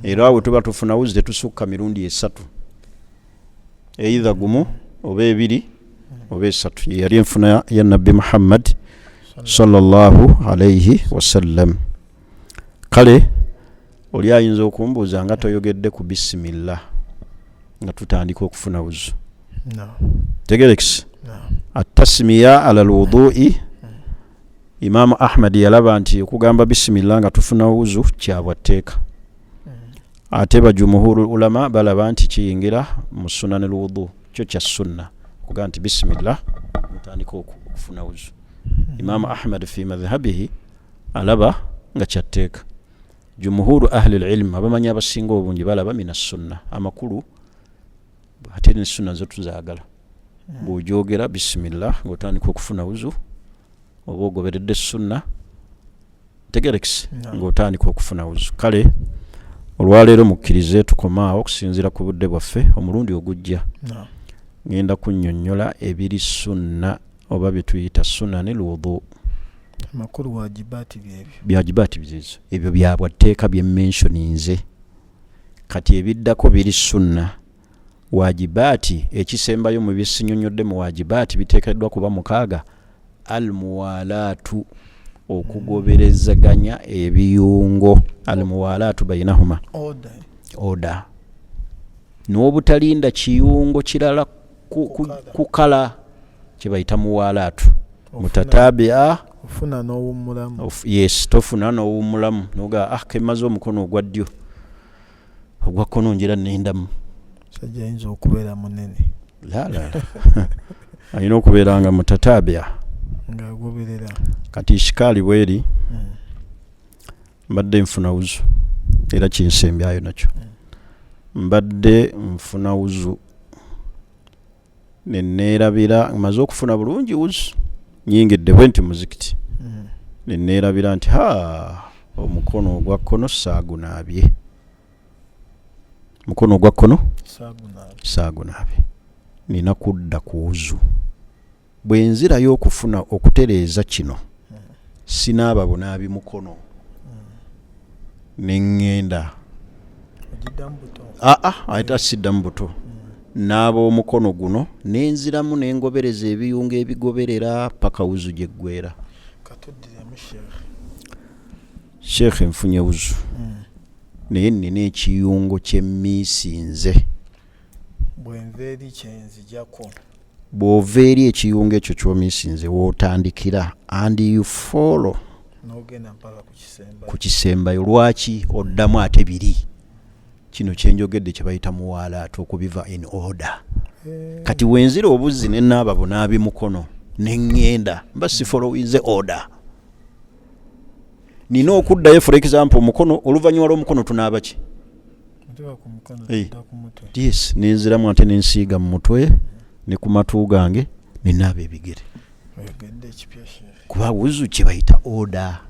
Era awo tuba tufuna wuzi tetusukka mirundi esatu, either gumu oba ebiri oba esatu. Ye yali enfuna ya Nabbi Muhammad sallallahu alaihi wasallam. Kale oli ayinza okumbuuza nga toyogedde ku bisimillah nga tutandika okufuna wuzu. No. Tegerekisi? No. Atasimiya ala lwudui, Imaamu Ahmad yalaba nti okugamba bisimillah nga tufuna wuzu kyabwatteeka, ate bajumuhuru ulama balaba nti kiyingira mu sunani lwudu, kyo kya sunna okugamba nti bisimillah mutandika okufuna wuzu. Imaamu Ahmad fi madhhabihi alaba nga kyatteeka, jumuhuru ahli lilmu, abamanyi abasinga obungi, balaba mina sunna. Amakulu ate ne sunna zo tuzaagala, bw'ogyogera bisimillah ng'otandika okufuna wuzu oba ogoberedde sunna. Tegerekisi? No. Ng'otandika okufuna wuzu. Kale olwaleero mukkirize tukomaawo okusinziira ku budde bwaffe. Omulundi ogujja No. ngenda kunnyonnyola ebiri sunna oba bye tuyita sunani lwudu. Amakulu wajibaati byebyo. Byajibaati bizizo ebyo byabwatteeka bye mentioninze. Kati ebiddako biri sunna, wajibaati. Ekisembayo mu byesinyonnyodde mu wajibaati biteekeddwa kuba mukaaga, al muwalaatu, okugoberezaganya ebiyungo, al muwalaatu bainahuma. Order. Oda n'obutalinda kiyungo kirala Kukala. Kukala kye bayita muwalaatu mutatabia. Ofuna n'owummulamu. Yes, tofuna n'owummulamu noga ah, kemaze omukono ogwa ddyo, ogwa kkono njira nendamu. Sajja ayinza okubeera munene. La la la. Alina okubeera nga mutatabia. Ng'agoberera. Kati ishikaali bweri, mbadde nfuna wuzu, era kinsembyayo nakyo, mbadde nfuna wuzu neneerabira, maze okufuna bulungi wuzu, nyingidde bwe nti muzikiti, neneerabira nti ha, omukono ogwa kkono saagunaabye, mukono ogwa kkono Saagunaabye. Saagunaabye, nina kudda ku wuzu. Bwe nzirayo okufuna okutereeza kino, sinaaba bunaabi mukono neŋŋenda. Ogiddamu buto? Aa, ate siddamu buto, naaba omukono guno nenziramu nengobereza ebiyungo ebigoberera paka wuzu gyeggwera. Katuddiremu sheekh. Sheekh, nfunye wuzu, naye nina ekiyungo kyemmiisinze. Bwenva eri kyenzijako. Bw'ova eri ekiyungo ekyo ky'omisinze w'otandikira and you follow n'ogenda mpaka ku kisembayo. Ku kisembayo. Lwaki oddamu ate biri? Kino kyenjogedde kye bayita muwaalaatu, okubiva in order. Kati wenzira obuzzi ne naaba bunaabi mukono ne ŋŋenda, mba sifollowinze order. Nina okuddayo, for example, omukono, oluvannyuma lw'omukono tunaaba ki? Tuba ku mukono, tudda ku mutwe. Yes, nenziramu ate nensiiga mu mutwe ne ku matu gange nenaaba ebigere. Oyogedde ekipya, Sheikh. Kuba wuzu kye bayita order.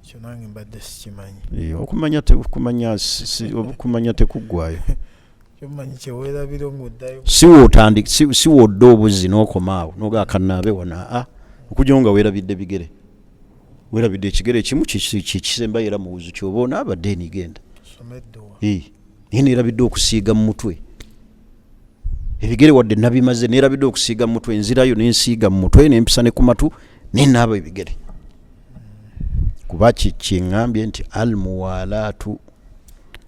Ekyo nange mbadde sikimanyi. Okumanya tekuggwayo. Kyomanyi kyeweerabira ng'oddayo. Si wodda obuzzi n'okoma awo nogaa kanaabe wano, aa, okujjawo nga weerabidde bigere, weerabidde ekigere ekimu kisembayo era mu wuzu kyoba onaaba, then genda. Soma edduwa. Naye neerabidde okusiiga mu mutwe, ebigere wadde nabimaze, neerabidde okusiiga mu mutwe, nzirayo nensiiga mu mutwe, nempisa ne ku matu, nenaaba ebigere. Kuba kyeŋŋambye nti al muwalaatu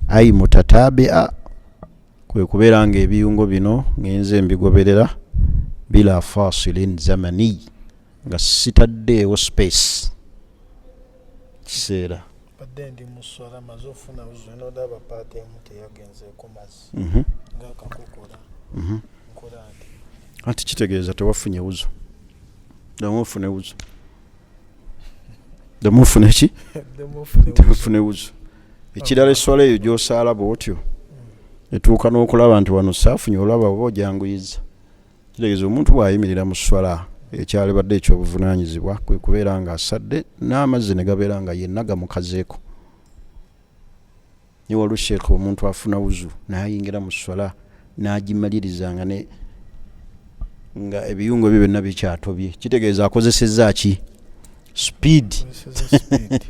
ai mutatabia kwe kubeera nga ebiyungo bino ngenze mbigoberera bila fasilin zamani, nga sitaddeewo space kiseera. Badde ndi mu swala, maze ofuna wuzu, nodaba part emu teyagenzeeko mazzi, ngaakakokola, nkola nti? Anti kitegeeza tewafunye wuzu. Ddamu ofune wuzu, ddamu ofune ki? Ddemu ofune wuzu. Ofune wuzu. Ekirala, eswala eyo gy'osaala bw'otyo etuuka n'okulaba nti wano saafunye, olaba oba ojanguyiza. Kitegeeza omuntu bw'ayimirira mu swala, ekyalibadde ekyobuvunaanyizibwa kwe kubeera ng'asadde n'amazzi ne gabeera nga yenna gamukazeeko. Naye waliwo, sheekh, omuntu afuna wuzu n'ayingira mu swala n'agimaliriza nga ne nga ebiyungo bye byonna bikyatobye. Kitegeeza akozesezza ki? Speed. Kozeseza speed.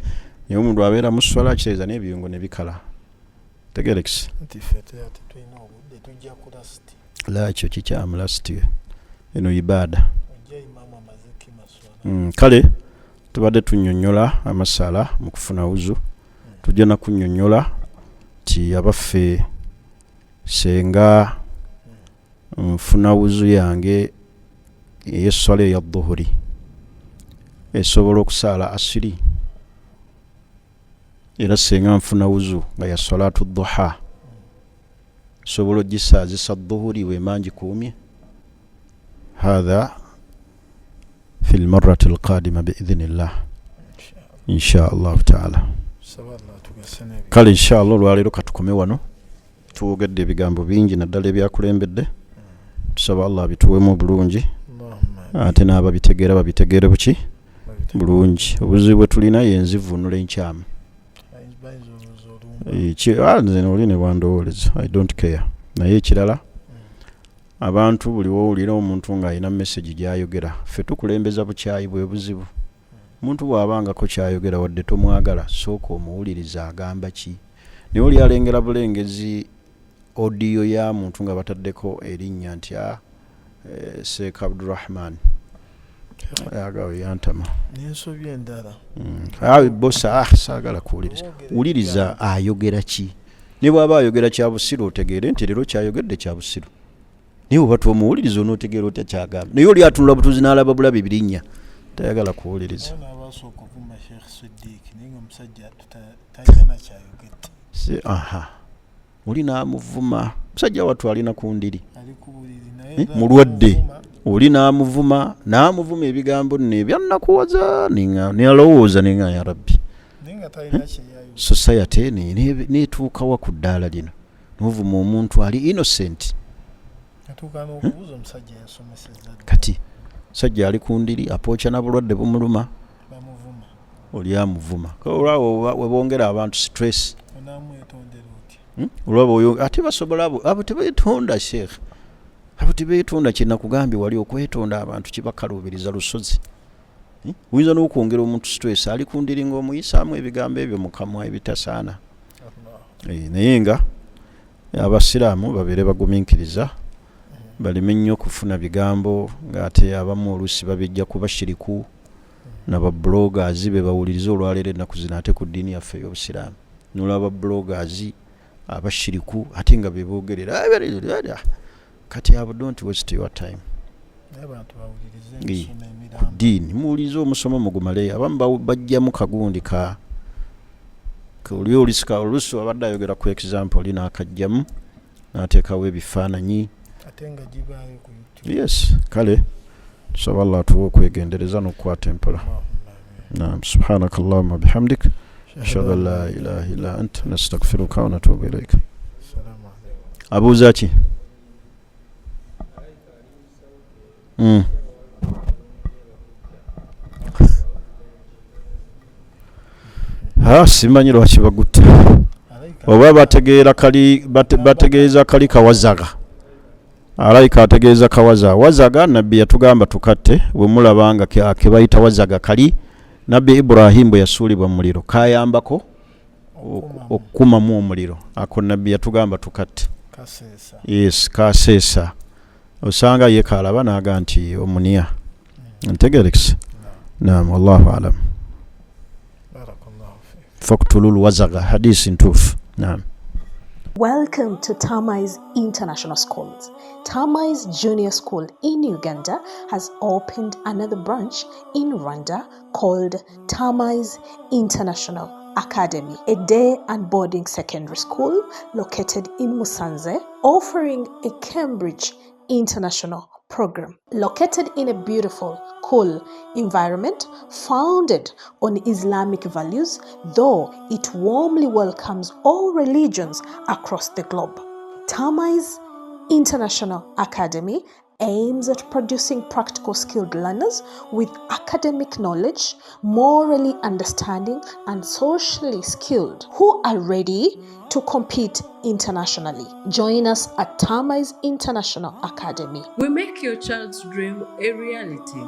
Naye omuntu abeera mu swala, kitegeeza n'ebiyungo ne bikala. Tegerekise. Nti ffe tetulina obudde, tujja ku last. La, ekyo kikyamu. Last eno ibaada. Ojja imaamu amaze kimaswala. Kale tubadde tunnyonnyola amasala mu kufuna wuzu. Tujja nakunnyonnyola nti abaffe, senga nfuna wuzu yange ey'esswala eya dhuhuri, esobola okusaala asiri? Era senga nfuna wuzu nga ya salatu duha, sobola ogisaazisa dhuhuri wema ngikuumye? Hatha fi lmarati alqadima biidhinillah, insha Allahu taala. Saba Allah tugase n'ebyo. Kale inshallah, olwaleero katukome wano. Tuwogedde ebigambo bingi, naddala ebyakulembedde. Tusaba Allah abituwemu obulungi. Allahumma. Ate n'ababitegeera babitegeere buki? Babitegeere. Bulungi. Obuzibu bwe tulina yenzivunula enkyamu. Bayinza olowooza olumba. Nze oli ne bwandowooleza, I don't care. Naye ekirala, abantu buli wowulira omuntu ng'alina message gy'ayogera, ffe tukulembeza bukyayi. Bwe buzibu. Omuntu bw'abangako kyayogera, wadde tomwagala, sooka omuwuliriza agamba ki. Naye oli alengera bulengezi audio ya muntu nga bataddeko erinnya nti a Sheikh Abdurahman, agawe yantama. N'ensobi endala. Ah, bosa, ah, saagala kuwuliriza. Owogera. Wuliriza ayogera ki. Ne bw'aba ayogera kya busiru, otegeere nti leero kyayogedde kya busiru. Naye oba tomuwuliriza, onootegeera otya kyagamba? Naye oli atunula butuzi n'alaba bulabi birinnya, tayagala kuwuliriza. Awo n'abasooka okuvuma Sheikh Siddiq, naye nga omusajja talina nakyayogedde. Aha, oli n'amuvuma, musajja wattu alina ku ndiri. Ali ku buliri naye Eh, era mulwadde. amuvuma. Oli n'amuvuma, n'amuvuma ebigambo nno ebyannakuwaza, nalowooza ninga ya Rabbi. Naye nga talina kyeyayogedde. Society netuukawa ku ddaala lino novuma omuntu ali innocent? Atuuka n'okubuuza omusajja yasomeseza dda. Kati musajja ali ku ndiri, apooca na bulwadde bumuluma. Bamuvuma. Oli amuvuma. Olwawo webongera abantu stress. Onaamwetondera otya? Hmm? Olwaba oyo ate basobola abo tebeetonda, sheekh, abo tebeetonda. Kyenakugambye wali, okwetonda abantu kibakaluubiriza lusozi. Oyinza n'okwongera omuntu stress ali ku ndiri ng'omuyisaamu ebigambo ebyo mu kamwa ebitasaana. Allah. Naye nga abasiraamu babeere bagumiikiriza, baleme nnyo okufuna bigambo ng'ate abamu oluusi babijja ku bashiriku naba bloggers be bawuliriza olwaleero ennaku zino. Ate ku ddiini yaffe ey'obusiraamu nolaba bloggers abashiriku ate nga beboogerera. Kati abo, don't waste your time. Naye abantu bawulirize Eh, emisomo ku emiramba. ddiini muwulirize omusomo mugumaleyo. Abamu bajjamu kagundi ka oli olisika oluusi abadde ayogera ku example oli n'akajjamu n'ateekawo ebifaananyi. Ate nga gibaayo ku YouTube. Yes, kale tusaba Allah atuwe okwegendereza n'okukwata empola. Allahumma amin. Naam, subhanaka allahumma bihamdik, ashhadu an la ilaha illa anta, nastaghfiruka wa natubu ilaik. Assalamu alaikum. Abuuza ki? Ha, simanyi lwaki bagutta. Alayika Oba bategeera kali bategeeza kali kawazaga, alayika ategeeza kawaza wazaga. Nabbi yatugamba tukatte bwe mulaba nga kebayita wazaga, kali Nabbi Ibrahimu bwe yasuulibwa mu muliro kayambako okumamu. Okukumamu omuliro ako nabbi yatugamba tukatte. Kaseesa. Yes, kaseesa. Osanga ye kalaba n'aga nti omunia ntegerekese. Naam, wallahu alam. Barakallahu fik. Faktulul wazaga, hadisi ntuufu. Naam. Welcome to Tamai's International Schools. Tamai's Junior School in Uganda has opened another branch in Rwanda called Tamai's International Academy, a day and boarding secondary school located in Musanze, offering a Cambridge International program. Located in a beautiful, cool environment founded on Islamic values, though it warmly welcomes all religions across the globe. Tamai's International Academy aims at producing practical skilled learners with academic knowledge, morally understanding, and socially skilled who are ready to compete internationally. Join us at Tamai's International Academy. We make your child's dream a reality.